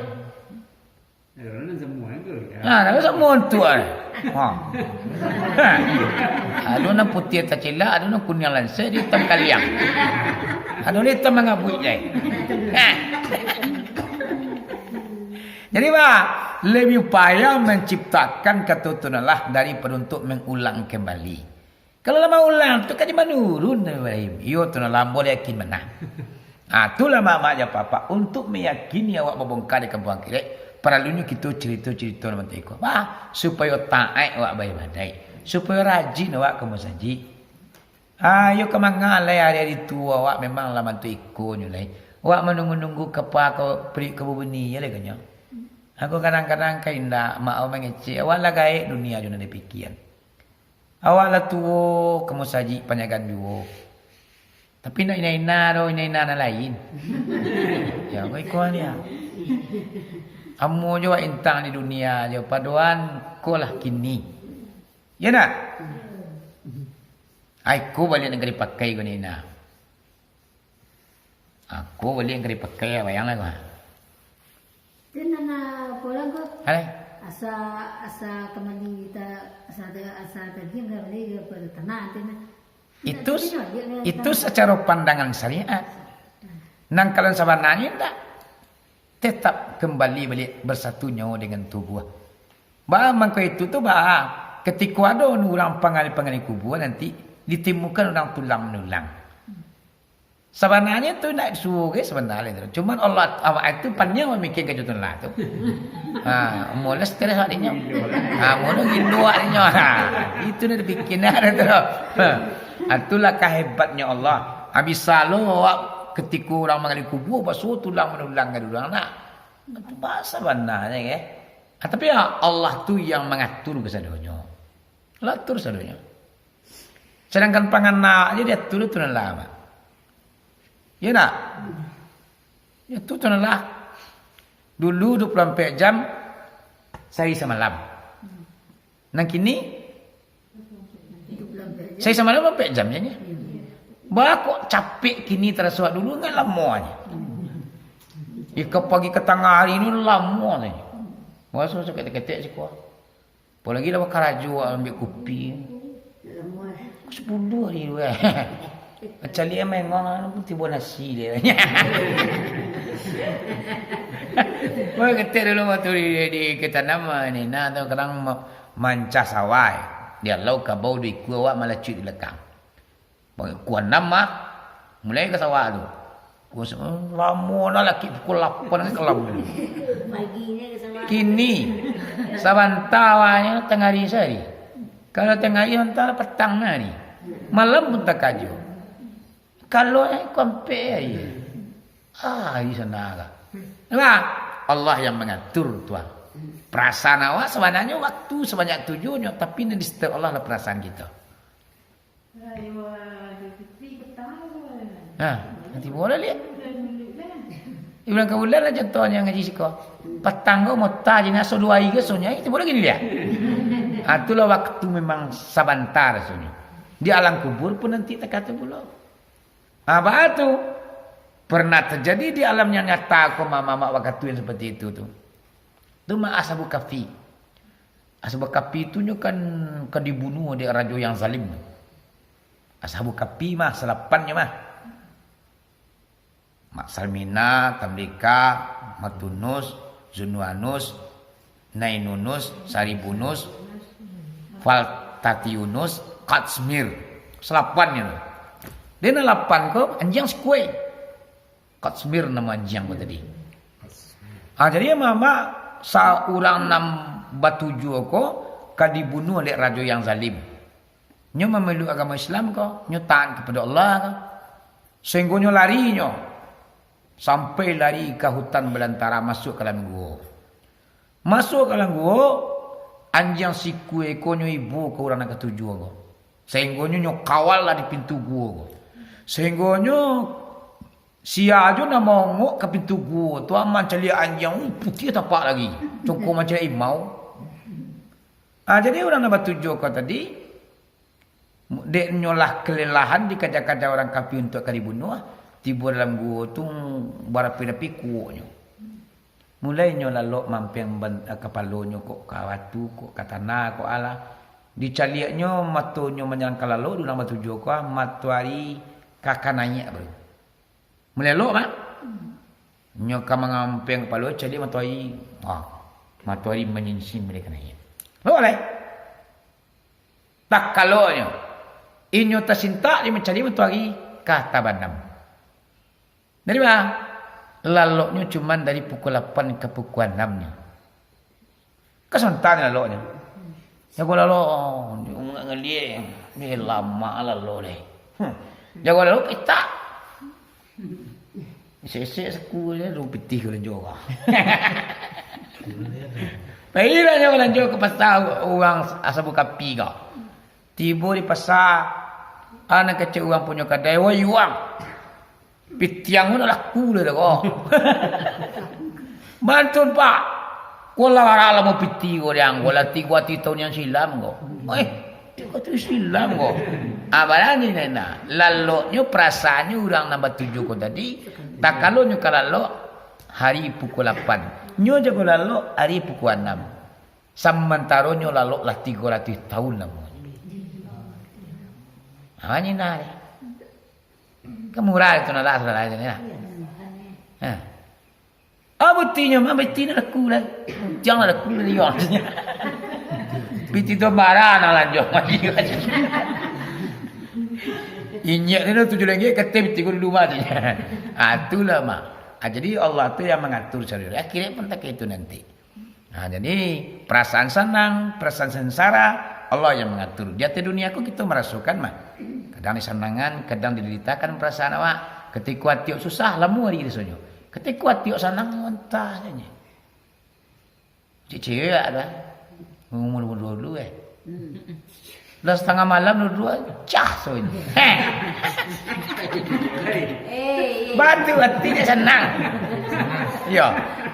Nah, dah sama tu, ah. Ha. Ha. Ado nan putiah tacilak, ado nan kuniang lansai, ado itam kaliang. Ado itam mangabuik, deh. Ha. Jadi, bah, lebih payah menciptakan kato tu lah daripado untuk mengulang kembali. Kalau lah maulang tu kan manurun, Ibrahim. Iyo tu lah, ambo yakin bana. Ah, tu lah, mak-mak jo apak-apak, untuk meyakini awak babongkar di kampuang akhirat, paralunyo kito carito-carito nan macam iko. Bah, supayo taat awak baibadaik, supayo rajin awak ka masajik. Ayo ka mangalai ari-ari tuo awak memang lah bantuak iko nyo lai. Awak manunggu-nunggu kapa ka pariuik ka babuni je lai ka nyo. Aku kadang-kadang ka indak, mak awak mangecek, awak lah gaek dunia jo nan dipikian. Awak lah tuo ka masajik panyagan juo. Tapi indak ina-ina doh, ina-ina nan lain. Ya, ko iko dia. Amuah jo awak intang di dunia jo, padoan ko lah kini. Ya ndak? Ai, ko baliak nan ka dipakai ko ni nah. Ko baliak nan ka dipakai, bayanglah ko. Alai. Asa, asa kambali ta-, asa ta-, asa tagiah kambali ka tanah tu nah. Itu, itu sacaro pandangan syariat. Nan kalau sabananyo indak. Tetap kembali baliak bersatu nyawa dengan tubuah. Bah, mangko itu tu, bah, Katiko ado urang panggali-panggali kubua nanti, ditimukan urang tulang manulang. Sabananyo tu nak disuruh ke sabananyo tu. Cuman Allah awak tu pandai mamikirkan jo tu lah tu. Ha, mula stres awak dinyo. Ha, mula gilo awak dinyo. Ha, itu nak dipikir nak ada tu. Ha, itulah kahebatnyo Allah. Habis salo awak katiko urang manggali kubua, baso tulang manulang ka urang nak. Itu bahasa bananyo ke. Ha, tapi ya, Allah tu yang mangatur kasadonyo. Lah atur sadonyo. Sadangkan panganak aja diatur tu nan lah, Mak. Iya ndak? Ya tu, tu nan lah. Dulu dua puluh ampek jam, sahari samalam. Nan kini, sahari samalam dua puluh ampek jam, ya, ya. Bah, kok capek kini taraso dulu, ngan lamo aja. Ika pagi ka tangah hari ni lamo aja. Masa sakit-sakit siko. Apolagi lah bakarajo, ambiak kupi. Sepuluh hari tu, eh. Macam dia memang pun tibo nasi dia. Wah, ketek dulu waktu di, di, di Ketanam, ni, nah, tu kadang ma-, mancah sawah, eh. Di alau kabau di ikua awak malacuik di belakang. Pukua anam mah, mulai ka sawah tu. Pukua se-, lamo dah laki pukul lapan ka kalam. Paginyo ka sawah. Kini, sabanta awanyo tangah hari sahari. Kalau tangah hari, sabanta patang hari. Malam pun takajo. Kalau hari, ampek hari. Ah, hari sana lah. Nah, Allah yang mangatur, Tuan. Perasaan awak sabananyo waktu sabanyak tujuhnyo, tapi nan di-stop Allah lah perasaan kito. Ha, nanti boleh lihat. Ibulan ka bulan lah contohnyo ngaji siko. Patang ko mota jinaso duo hari ke sonyo, itu boleh gini lihat. Ha, itulah waktu memang sabanta rasonyo. Di alam kubur pun nanti takatu pulo. Ha, baa tu? Pernah terjadi di alam yang nyata ko, mamak-mamak wakatu yang seperti itu tu. Tu mah Ashabul Kahfi. Ashabul Kahfi tu nyo kan ka dibunuh dek rajo yang zalim tu. Ashabul Kahfi mah, salapannyo mah. Mak Salmina, Tamrika, Matunus, Zunuanus, Nainunus, Saribunus, Faltatiunus, Katsmir. Salapannyo tu. Dek nan lapan ko anjiang sikua. Katsmir namo anjiang ko tadi. Ha, jadi, mamak, sa-, urang nan batujuah ko ka dibunuah dek rajo yang zalim. Nyo mameluk agamo Islam ko, nyo taat kapado Allah ko. Sahinggo nyo lari nyo, sampai lari ka hutan balantara, masuak ka dalam guo. Masuak ka dalam guo, anjiang sikua ko nyo ibo ka urang nan katujuah ko. Sahinggo nyo, nyo kawal lah di pintu guo ko. Sahinggo nyo, sia jo nan maongok ka pintu guo tu, mancaliak anjiang, uh, putiah tapak lagi. Congko mancaliak imau. Ah, jadi urang nan batujuah ko tadi, dek nyo lah kalelahan dikaja-kaja urang kafir untuak ka dibunuah, tibo dalam guo tu barapi-rapi kuoknyo. Mulai nyo lalok mampeng ban-, kapalonyo kok ka batu, kok ka tanah, kok alah. Dicaliaknyo, matonyo manyarang ka lalok, di urang batujuah ko, matoari ka, ka naiak baru. Malelok, Mak. Nyo ka mangampeng kapalo, caliak matoari. Wah, matoari manyinsing baliak ka naiak. Lok lai. Takalonyo, inyo tasintak di mancaliak matoari ka tabanam. Dari ma? Laloknyo cuman dari pukul lapan ka pukul anam nyo. Ka sabanta laloknyo. Jago lalok, ungak ngeliek. Deh, lama lalok deh. Hmm. Jago lalok, pitak. Sesek saku je, lu pitih ka lanjo ka. Pailah nyo ka lanjo ka pasa urang Ashabul Kahfi ka. Tibo di pasa, anak kecek urang punyo kadai, "Woi, urang. Pitiang ko ndak laku lai ko." "Bantun, Pak. Ko lah bara lamo piti ko diang ko, lah tigo atih taun nan silam ko." "Eh, tigo atih silam ko." Ah, barani nena. Laloknyo perasaannyo urang nan batujuah ko tadi, takalonyo ka lalok hari pukul lapan. Nyo jago lalok hari pukul anam. Samantaro nyo lalok lah tigo ratuih taun lamonyo. Ha, nyo nah. Kan murah itu nah lah, saudara itu nah. Ha. Ah, butinyo mah, butinyo laku lah. Jangan laku lah dia. Piti tu marah nak lanjut. Injek ni tujuh ringgit, kata piti ko dulu mah. Ah, itulah mah. Ah, jadi Allah tu yang mengatur sendiri. Akhirat pun tak itu nanti. Nah, jadi perasaan senang, perasaan sengsara, Allah yang mengatur. Di atas dunia ko kita merasakan mah. Kadang disanangan, kadang dideritakan perasaan awak. Ketika ati awak susah, lamo hari rasonyo. Ketika ati awak sanang, mentah saja. Cik cewek ada. Umur dua puluh dua eh. Dah setengah malam dua-dua, cah so ini. Heh. Bantu hati dia senang. Yo,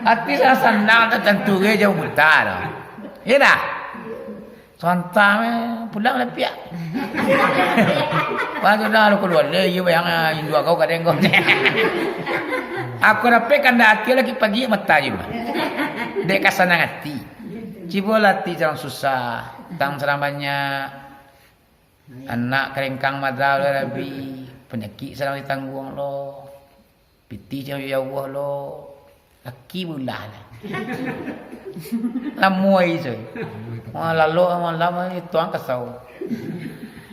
hati saya senang tu tentu dia jauh buta dah. Iya dah. Santang eh, pulang lah piak. Pas sudah lu keluar dia, iya bayang ah, indua kau kadang kau. Aku rapek kanda hati lagi pagi mata je mah. Dek ka sanang hati. Cibo lah ati jangan susah, utang sadang banyak. Anak karengkang mada lo rabi, panyakik sadang ditangguang lo. Pitih jangan ya Allah lo. Laki bulah lah. Lamo ai coy. Wah, lalu malam ni tuang kesau.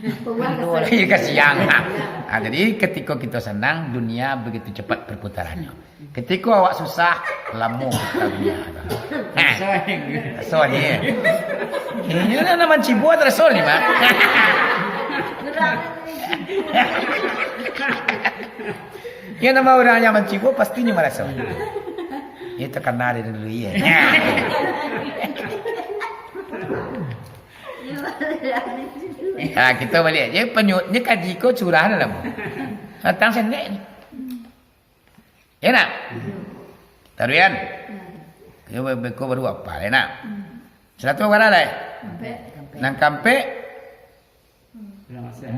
Aduh, lagi kasihan. Ah, jadi ketika kita senang, dunia begitu cepat perputarannya. Ketika awak susah, lamo kita dunia. Ha. Sorry. Ini nama cibo atau sorry, Mak? Yang nama orang yang mancibo, pastinya marasa. Itu karena ada dulu, iya. Ya, kita balik. Dia penyut, dia kaji ko curah dalam. Datang sendek ni. Ya nak? Taruian. Dia beko baru apa, ya nak? Satu apa dah, eh? Nang kampek.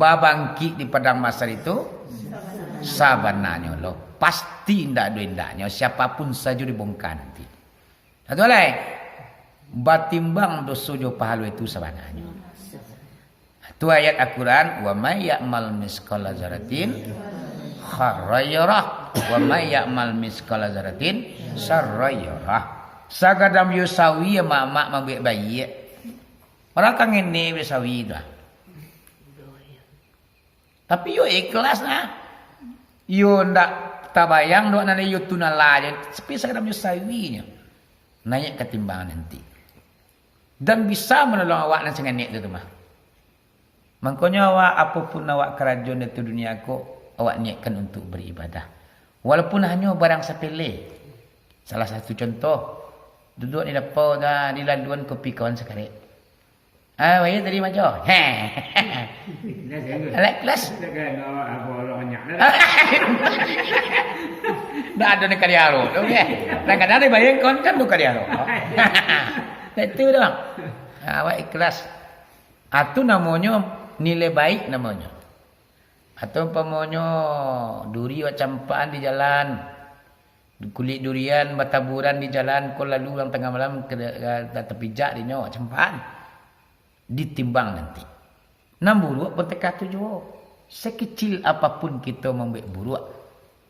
Babangkik di padang mahsyar itu, sabananyo lo, pasti indak ado indaknyo, siapapun sajo dibongkar nanti. Satu lai, batimbang doso jo pahalo itu sabananyo. Tu ayat Al-Quran, "Wa may ya'mal misqala dzarratin khairan yarah, wa may ya'mal misqala dzarratin syarran yarah." Sagadam yo sawi mak-mak mambuek baiak. Urang kan ngene bia sawi tu ah. Tapi yo ikhlas nah. Yo ndak tabayang dek nan yo tu nan lah je. Tapi sakadar yo sawi nyo. Naiak ka timbang nanti. Dan bisa manolong awak nan sanganek tu, tu mah. Mangkonyo awak, apo pun awak karajo di dunia ko, awak niatkan untuk beribadah. Walaupun hanyo barang sapele. Salah satu contoh, duduak di dapau dah, di laduan kopi kawan sakarek. Ah, baik tadi maco. Heh. Alek kelas. Dah ada nak kali aro tu, okey. Kadang-kadang dibayang kawan kan tu kali aro. Itu doang. Ah, awak ikhlas. Ah, tu namonyo nilai baik namonyo. Atau umpamonyo duri awak campakan di jalan, kulik durian bataburan di jalan, ko lalu urang tangah malam ka, ka, tapijak dinyo awak campakan, ditimbang nanti. Nan buruak pun takah tu juo. Sekecil apapun kito mambuek buruak,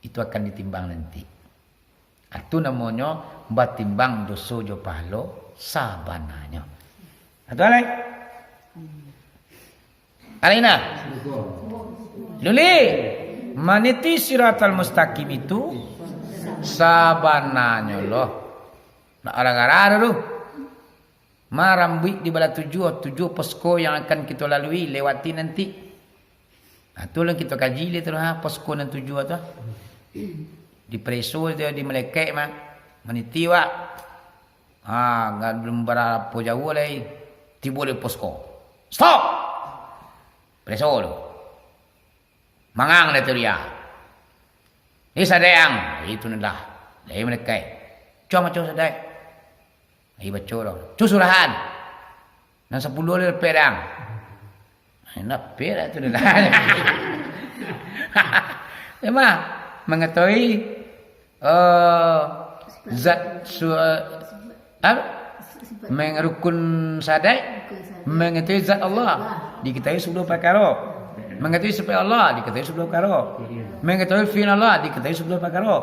itu akan ditimbang nanti. Ah, tu namonyo batimbang doso jo pahalo sabananyo. Atu alai. Alaina. Luli. Maniti siratal mustaqim itu sabananyo lo. Nak gara-gara tu. Marambuik di bala tujuah, tujuah posko yang akan kito lalui, lewati nanti. Nah, tu lah kito kaji lah tu, ha, posko nan tujuah tu. Dipareso tu, di malaikat mah. Maniti wak. Ha, nggak belum barapo jauah lai. Tibo di posko. Stop! Pareso tu. Mangang dah tu dia. Ni sadai ang. Itu nan lah. Dari malaikat. Cuma macam sadai. Ai baco lo. Tu surahan. Nan sapuluah lai dapek dang. Ai, dapek dah tu dah. Emang mangatahui, eh, zat su-, apa? Meng-, rukun syahadat, mangatahui zat Allah, dikatahui sapuluah parkaro. Mangatahui sifat Allah, dikatahui sapuluah parkaro. Mangatahui fi'il Allah, dikatahui sapuluah parkaro.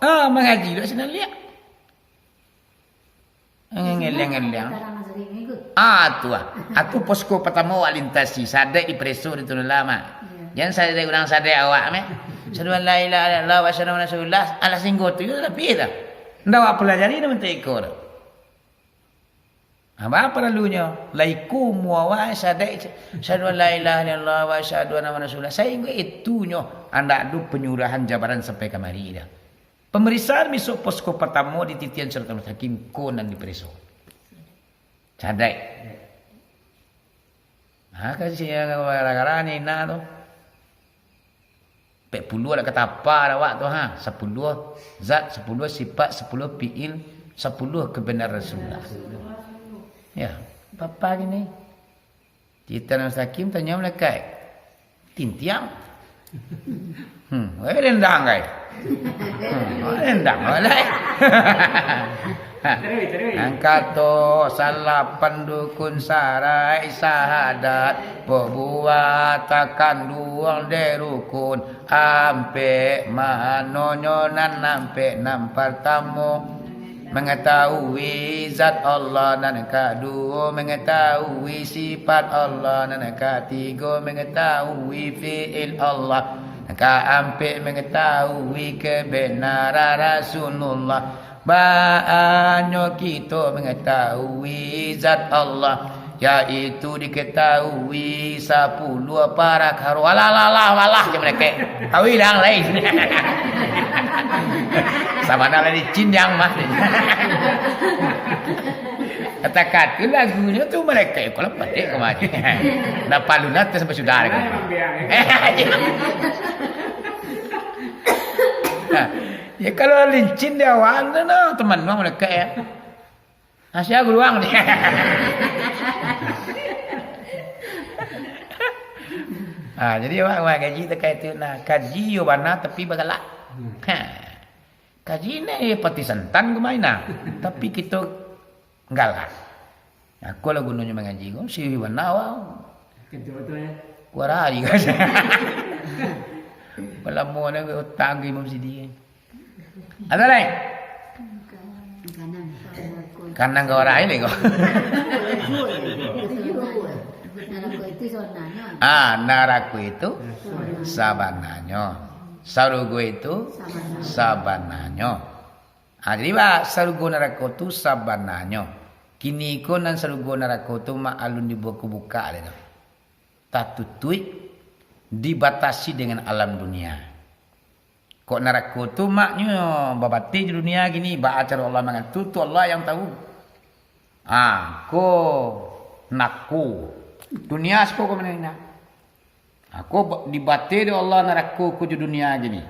Ah, mangaji dek sinan liak. Ngeliang-ngeliang. Ah, tu ah. Aku posko pertama awak lintasi, sadek dipereso di Tulun Lama. Jan sadek urang sadek awak meh. Asyhadu an la ilaha illallah wa asyhadu anna rasulullah. Alah singgo tu yo tapi dah. Ndak awak pelajari dah bentuk iko tu. Apa perlunyo? Lai kumu awak sadek. Asyhadu an la ilaha illallah wa asyhadu anna rasulullah. Sainggo itunyo andak ado penyuluhan jabaran sampai kamari dah. Pemeriksaan besok posko pertama di titian Siratal Mustaqim ko nan dipereso. Sadek. Ha, kan si gara-gara ni nak tu. Pek puluah dak katapa dah awak tu ha. Sapuluah zat, sapuluah sifat, sapuluah fi'il, sapuluah kebenaran Rasulullah. Ya, apa gini? Cerita Nabi Sakim tanya malaikat. Tintiang. Hmm, eh, rendang kai. Hmm, rendang lah. Terus, terus. Angkato salah pandukun sarai sahadat, pabuat takanduang dek rukun, ampek manonyo nan ampek nan partamo. Mangatahui zat Allah, nan kaduo mangatahui sifat Allah, nan katigo mangatahui fi'il Allah, nan kaampek mangatahui kebenaran Rasulullah. Baanyo kito mangatahui zat Allah, yaitu dikatahui sapuluah parakaro. Alah, alah, alah, alah, jan malekek. Tahu ilang lain. Sabana lah licin yang mah. Kata-kata lagunyo tu malekek, kalau patek kemari. Dah palu nanti sampai sudah lagi. Ya, kalau licin di awal tu, no, teman no malekek ya. Asia guruang. Ah, jadi awak, awak kaji takah itu, nah, kaji yo bana tapi bagalak. Ha. Kaji ni pati santan kemai nah. Tapi kito galak. Aku lah gunonyo mangaji ko, si bana awak. Kuarari ko. Balamo ni utang ke Imam Sidi. Ada lai? Kanang ka warai lai ko. Ah, narako itu sabananyo. Sarugo itu sabananyo. Ah, jadi ba sarugo narako tu sabananyo. Kini ko nan sarugo narako tu mak alun dibuka-buka lai tu. Tatutuik, dibatasi dengan alam dunia. Kok narako tu maknyo babateh jo dunia gini, baa caro Allah mangatur tu Allah yang tahu. Ah, ko nako. Dunia siko ko mano nak. Ah, ko ba-, dibateh dek Allah narako ko jo dunia gini.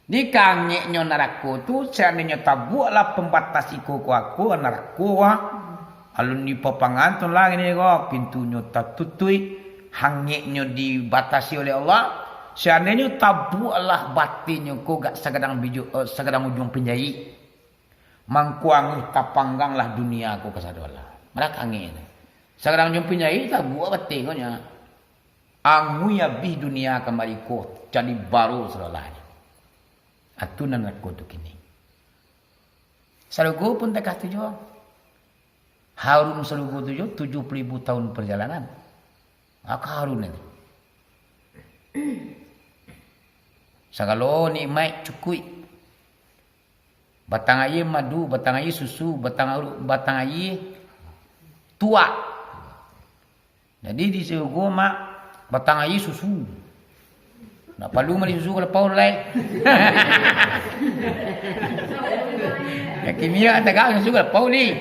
Di kangeknyo narako tu, seandainyo tabuaklah pambatasi ko ko ako narako ah. Alun dipapangan tu lah gini ko, pintunyo tatutuik, hangeknyo dibatasi oleh Allah. Seandainyo tabuaklah batinyo ko gak sagadang bijo, eh, sagadang ujuang pinjaik, mangko angih tapangganglah dunia ko kasado Allah. Malah kangek tu. Sagadang ujuang pinjaik tabuak batin ko nyo. Angui abih dunia kamari ko, jadi baro sadolahnyo. Atu nan narako tu kini. Sarugo pun takah tu juo. Harum sarugo tu juo, tujuh puluh ribu tahun perjalanan. Maka harum ini. Sagalo nikmat cukuik. Batang aia madu, batang aia susu, batang aru-, batang aia tuak. Jadi di sarugo mak batang aia susu. Ndak palu mali susu ka lapau lai. Ya kimia tagak susu ka lapau ni.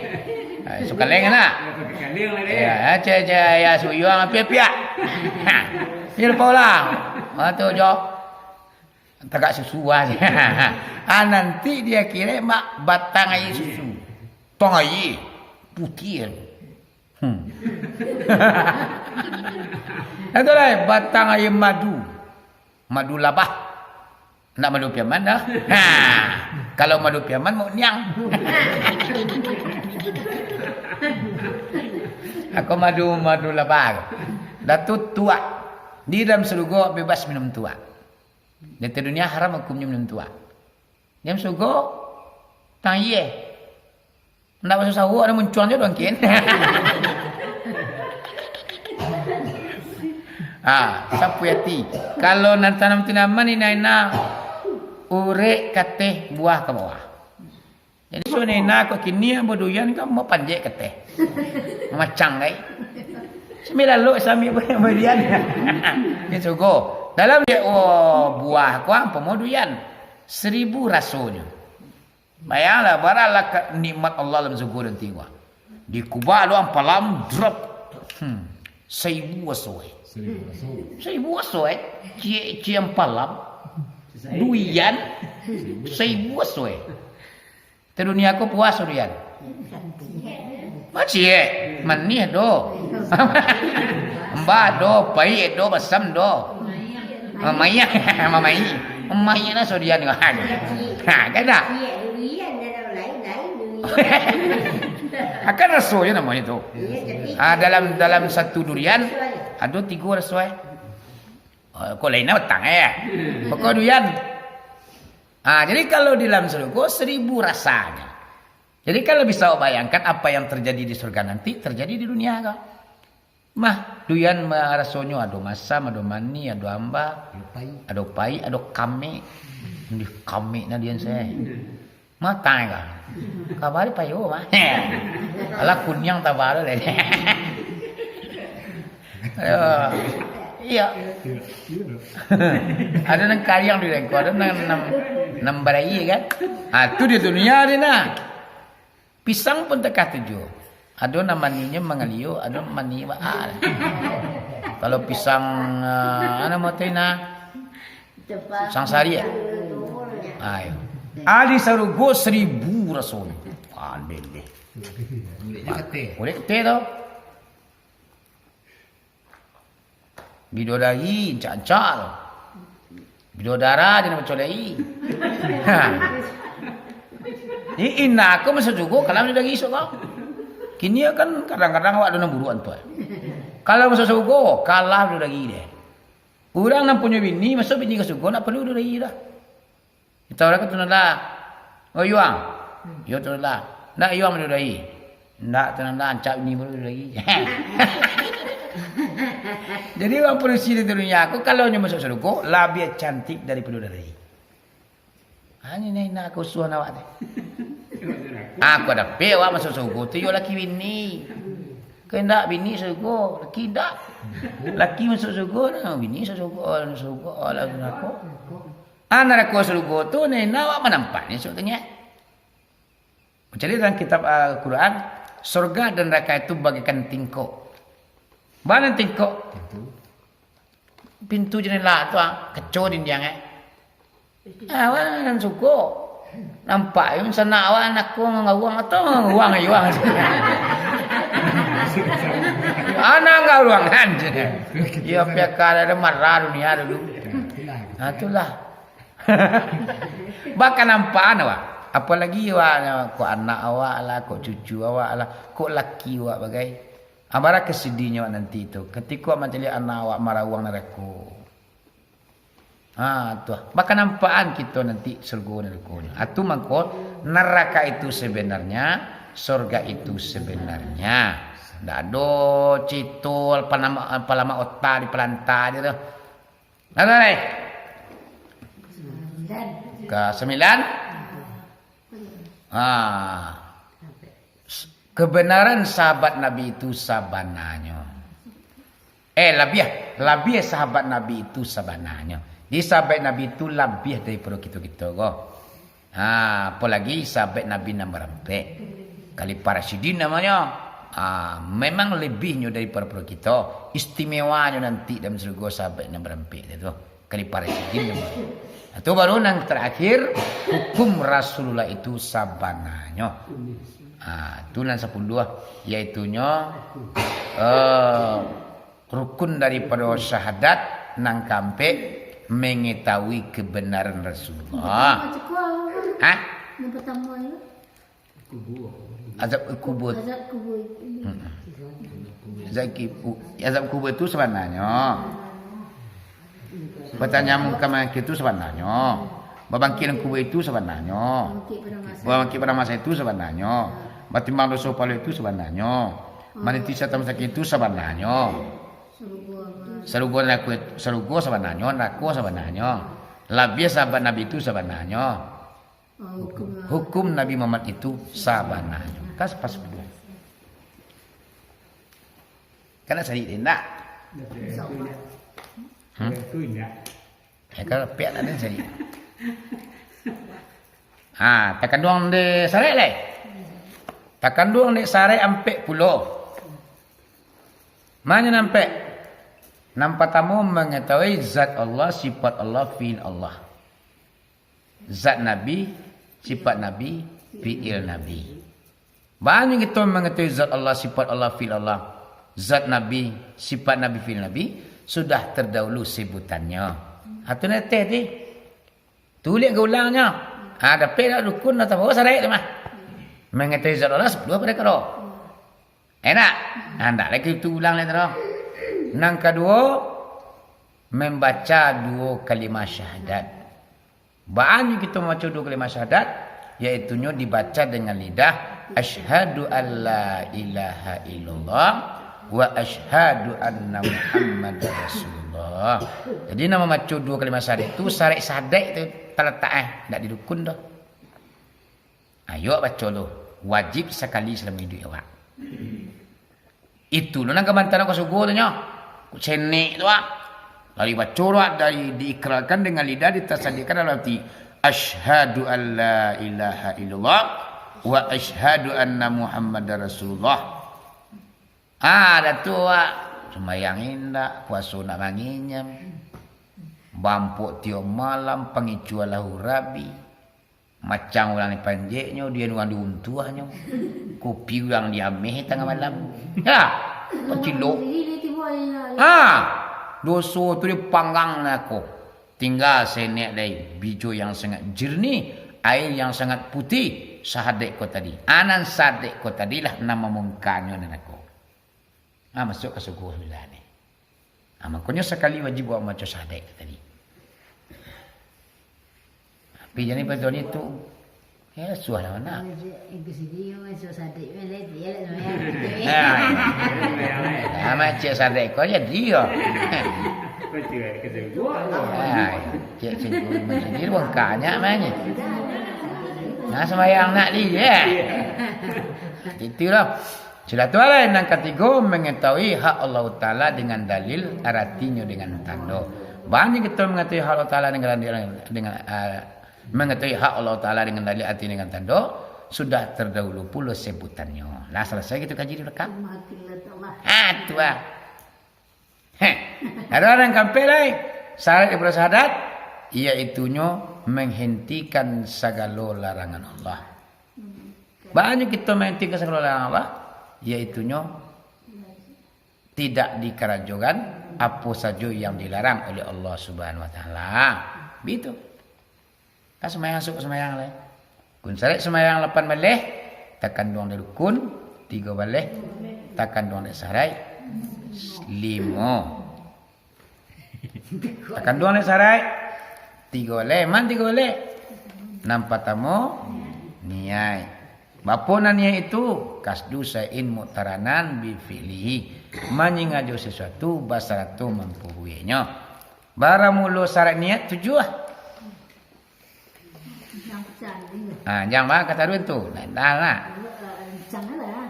Ah, sukaleng nak. Ya, cek cek ya suyuang api-api ah. Ha. Ni lapau lah. Ah tu jo. Tagak susu ah. Ah, nanti di akhirat mak batang aia susu. Tang aia putih. Hmm. Itu lah batang aia madu. Madu labah. Nak madu piaman dah. Ha. Kalau madu piaman mau niang. Aku madu, madu labah. Dah tu tuak. Di dalam sarugo bebas minum tuak. Di dunia haram hukumnyo minum tuak. Di dalam sarugo tang aia. Ndak masuk sarugo, ado muncuang juo tu angkin. Ha, sapuih ati. Kalau nan tanam tanaman ni, nak, urek kateh buah ka bawah. Jadi, so nena kok kini ambo duyan kan mau panjek kateh. Mamacang kai. Sambil lalok sambil duyan. Di sugo. Dalam dia, oh, buah ko ambo mau duyan. Seribu rasonyo. Bayanglah, baralah ka-, nikmat Allah dalam sugo nanti ko. Dikubak doang palam, drop. Hmm. Saibu raso, eh. Saibu raso. Saibu raso, eh. Ciek-ciek palam. Duyan. Saibu raso, eh. Di dunia ko puas duyan. Maciek, manih do. Amba do, paik do, masam do. Mamaik, mamaik. Mamaik lah so duyan. Ha, kan tak? Akan raso je namonyo tu. Ah, dalam, dalam satu durian, ado tigo raso, eh. Oh, kok lain batang, eh. Pokok duyan. Ah, jadi kalau di dalam surga, seribu rasanya. Jadi kalau bisa awak bayangkan apa yang terjadi di surga nanti, terjadi di dunia ko. Mah, duyan ma-, rasonyo ado masam, ado manih, ado amba, ado paik, ado kamek. Di kamek nah duyan se. Matang ka. Kabari payo, mah. Alah kuniang tabaro deh. Ayo. Iya. Ado nan kariang di lengko, ado nan, nan, nan barai kan. Ah, tu di dunia ni nah. Pisang pun takah tujuh. Ado nan manihnyo mangalio, ado manih baa. Kalau pisang, ah, anu namo tu nah? Pisang sari, eh? Ayo. Ah, di sarugo seribu rasonyo. Pandai deh. Kulik teh tu. Bidodari, ancak-ancak. Bidodara je nak bacolai. Ha. Ni indak ko masuak surugo, kalah bidodari isuak ko. Kini kan kadang-kadang awak ado nan buruak tu. Kalau masuak surugo, kalah bidodari deh. Urang nan punyo bini, masuak bini ka surugo, ndak paralu bidodari dah. Kita orang kan tunanlah. Oh, Yuang. Yo tunanlah. Ndak Yuang bidodari. Ndak tunanlah, ancak bini baru lagi. Jadi, urang padusi di dunia ko, kalau nyo masuak surugo, labiah cantik daripado bidodari. Hanyo ni nak aku suah awak tu. Aku dapek awak masuak surugo tu, yo laki bini. Kandak bini surugo, laki indak. Laki masuak surugo, nah, bini masuak surugo, surugo, alah, nerako. Ah, narako surugo tu, nena awak manampaknyo suratnyo. Jadi dalam kitab Al-Quran, surga dan neraka itu bagaikan tingkok. Bana tingkok? Pintu. Pintu jendela tu, ah, kaco dindiang, eh. Ah, awak nan suko. Nampak, eh, sanak awak, anak ko ngawang atau ngawang, ngawang. Anak ngawang, kan? Iyo, piaka ada marah dunia dulu. Ah, itulah. Bakanampaan awak. Apolagi awak, kok anak awak lah, kok cucu awak lah, kok laki awak bagai. Abara kesedihnyo awak nanti tu. Katiko awak mancaliak anak awak marawang narako. Ha, tu. Bakanampaan kito nanti surga narakonyo. Ha, tu mangko naraka itu sebenarnya, surga itu sebenarnya. Ndak ado cito palama-, palama otak di palanta je tu. Ado lai? Ka sambilan. Ha. Kebenaran sahabat Nabi itu sabananyo. Eh, labiah, labiah sahabat Nabi itu sabananyo. Jadi sahabat Nabi itu labiah daripado kito-kito ko. Ha, apolagi sahabat Nabi nan barampek. Khalifah Rasyidin namonyo. Ha, memang lebihnyo daripado kito. Istimewanyo nanti dalam surga sahabat nan barampek tu. Khalifah Rasyidin namonyo. Ha, tu baru nan terakhir, hukum Rasulullah itu sabananyo. Ha, tu nan sapuluah, yaitunyo, eh, rukun daripado syahadat, nan kaampek, mengetahui kebenaran Rasulullah. Cakua. Hah? Yang pertama itu. Azab kubur. Azab kubur itu. Mm-mm. Azab ki-, u-, azab kubur itu sabananyo. Pertanyaan Mungkar Nakir itu sabananyo. Babangkik dalam kubur itu sabananyo. Babangkik pada masa itu sabananyo. Batimbang doso pahalo itu sabananyo. Maniti sirata mustaqim itu sabananyo. Sarugo, narako, sarugo sabananyo, narako sabananyo. Labiah sahabat Nabi tu sabananyo. Hukum Nabi Muhammad itu sabananyo. Kas pas dulu. Kana sarik deh, ndak? Hmm? Ya, kalau piak nak den sarik. Ha, takanduang dek sarek lai. Takanduang dek sarek ampek pulo. Mano nan ampek? Nan patamo, mangatahui zat Allah, sifat Allah, fi'il Allah. Zat Nabi, sifat Nabi, fi'il Nabi. Baa nyo kito mangatahui zat Allah, sifat Allah, fi'il Allah, zat Nabi, sifat Nabi, fi'il Nabi, sudah terdahulu sebutannyo. Atu neteh ti. Tulik ka ulangnyo. Ha, dapek dak rukun, dah tabawa sarek tu mah. Mangatahui zat Allah sapuluah parakaro. Enak? Ha, ndak lagi tu ulang lai tu. Nan kaduo, mambaca duo kalimah syahadat. Baa nyo kito mambaco duo kalimah syahadat, yaitunyo dibaca dengan lidah, "Asyhadu an la ilaha illallah wa asyhadu anna Muhammadar Rasulullah." Jadi, nan mambaco duo kalimah syahadat tu, sarek syahadat tu talatak, eh, ndak di rukun doh. Ayo baco lo, wajib sakali salamo iduik awak. Itu lo nan ka maanta ka sugo tu nyo. Senek tu ah. Dari baco tu ah, dari diikrarkan dengan lidah, ditasdikkan dalam hati. "Asyhadu an la ilaha illallah wa asyhadu anna Muhammadar Rasulullah." Ah, dah tu ah. Sumbayang indak, puaso nak manginyam. Bampok tiok malam, pangicuah lahu rabi. Macang urang dipanjeknyo, dian urang diuntuahnyo. Kopi urang diameh tangah malam. Ha, cilok. Ha, doso tu dipanggang nako. Tingga senek lai, bijo yang sangat jernih, aia yang sangat putiah, sahadaik ko tadi. Anan sahadaik ko tadilah nan mamungkanyo nan nako. Ah, masuak ka sugo sudah ni. Ah, makonyo sakali wajib awak mambaco sahadaik tu tadi. Tapi jadi betul itu. Ya, suah lah nak. Yang ke sini, yang masuk sahadaik, yang lain, dia lah sama yang. Ah, ya. Ah, macam sahadaik ko jadi yo. Ah, cek singkong masjid, bongkanya mah ni. Nah, sembahyang nak di, ya. Itulah. Silaturahim nan katigo, mangatahui hak Allah Taala dengan dalil, aratinyo dengan tando. Baa nyo kito mangatahui hak Allah Taala dengan, dengan, ah, mangatahui hak Allah Taala dengan dalil, arati dengan tando, sudah terdahulu pulo sebutannyo. Lah, salasai kito kaji di balakang. Ah, tu ah. Heh. Ado nan kaampek lai. Syarat daripada syahadat, yaitunyo menghentikan sagalo larangan Allah. Baa nyo kito menghentikan sagalo larangan Allah, yaitunyo tidak dikarajokan apo sajo yang dilarang oleh Allah Subhanahu Wa Taala. Bitu. Kan sumbayang asuak sumbayang lai. Rukun syarat sumbayang lapan baleh, takanduang dek rukun, tigo baleh, takanduang dek syarat, limo. Takanduang dek syarat, tigo baleh, man tigo baleh. Nan patamo, niaik. Bapo nan niaik itu? Kasdu syai'in muqtaranan bi fi'lihi. Manyangajo sasuatu basarato mampubueknyo. Baramulo syarat niaik tujuah. Rancang-rancang ni. Ha, jan baa kata run tu. Nah, dah lah. Rancang lah.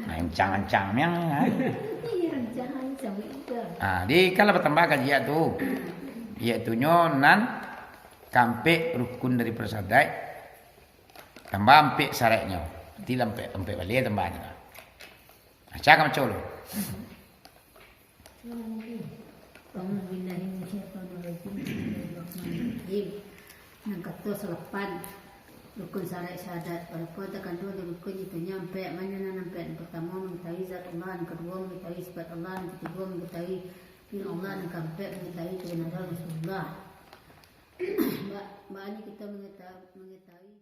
Rancang-rancang yang, ha. Iya, rancang aja sampai itu. Ha, di kalau bertambah kaji tu. Yaitunyo nan kaampek rukun dari persadaik, tambah ampek syaratnyo. Ti lah ampek, ampek baleh tambahnyo. Aca ka maco lu. A'udzubillahi minasyaitonirrajim. Bismillahirrahmanirrahim. Nan kato salapan rukun syarat syahadat. Walaupun takanduang di rukun itu nyo ampek, mano nan ampek? Nan partamo, mangatahui zat Allah, nan kaduo, mangatahui sifat Allah, nan katigo, mangatahui fi'il Allah, nan kaampek, mangatahui kabanaran Rasulullah. Ba-, baa nyo kito mangata-, mangatahui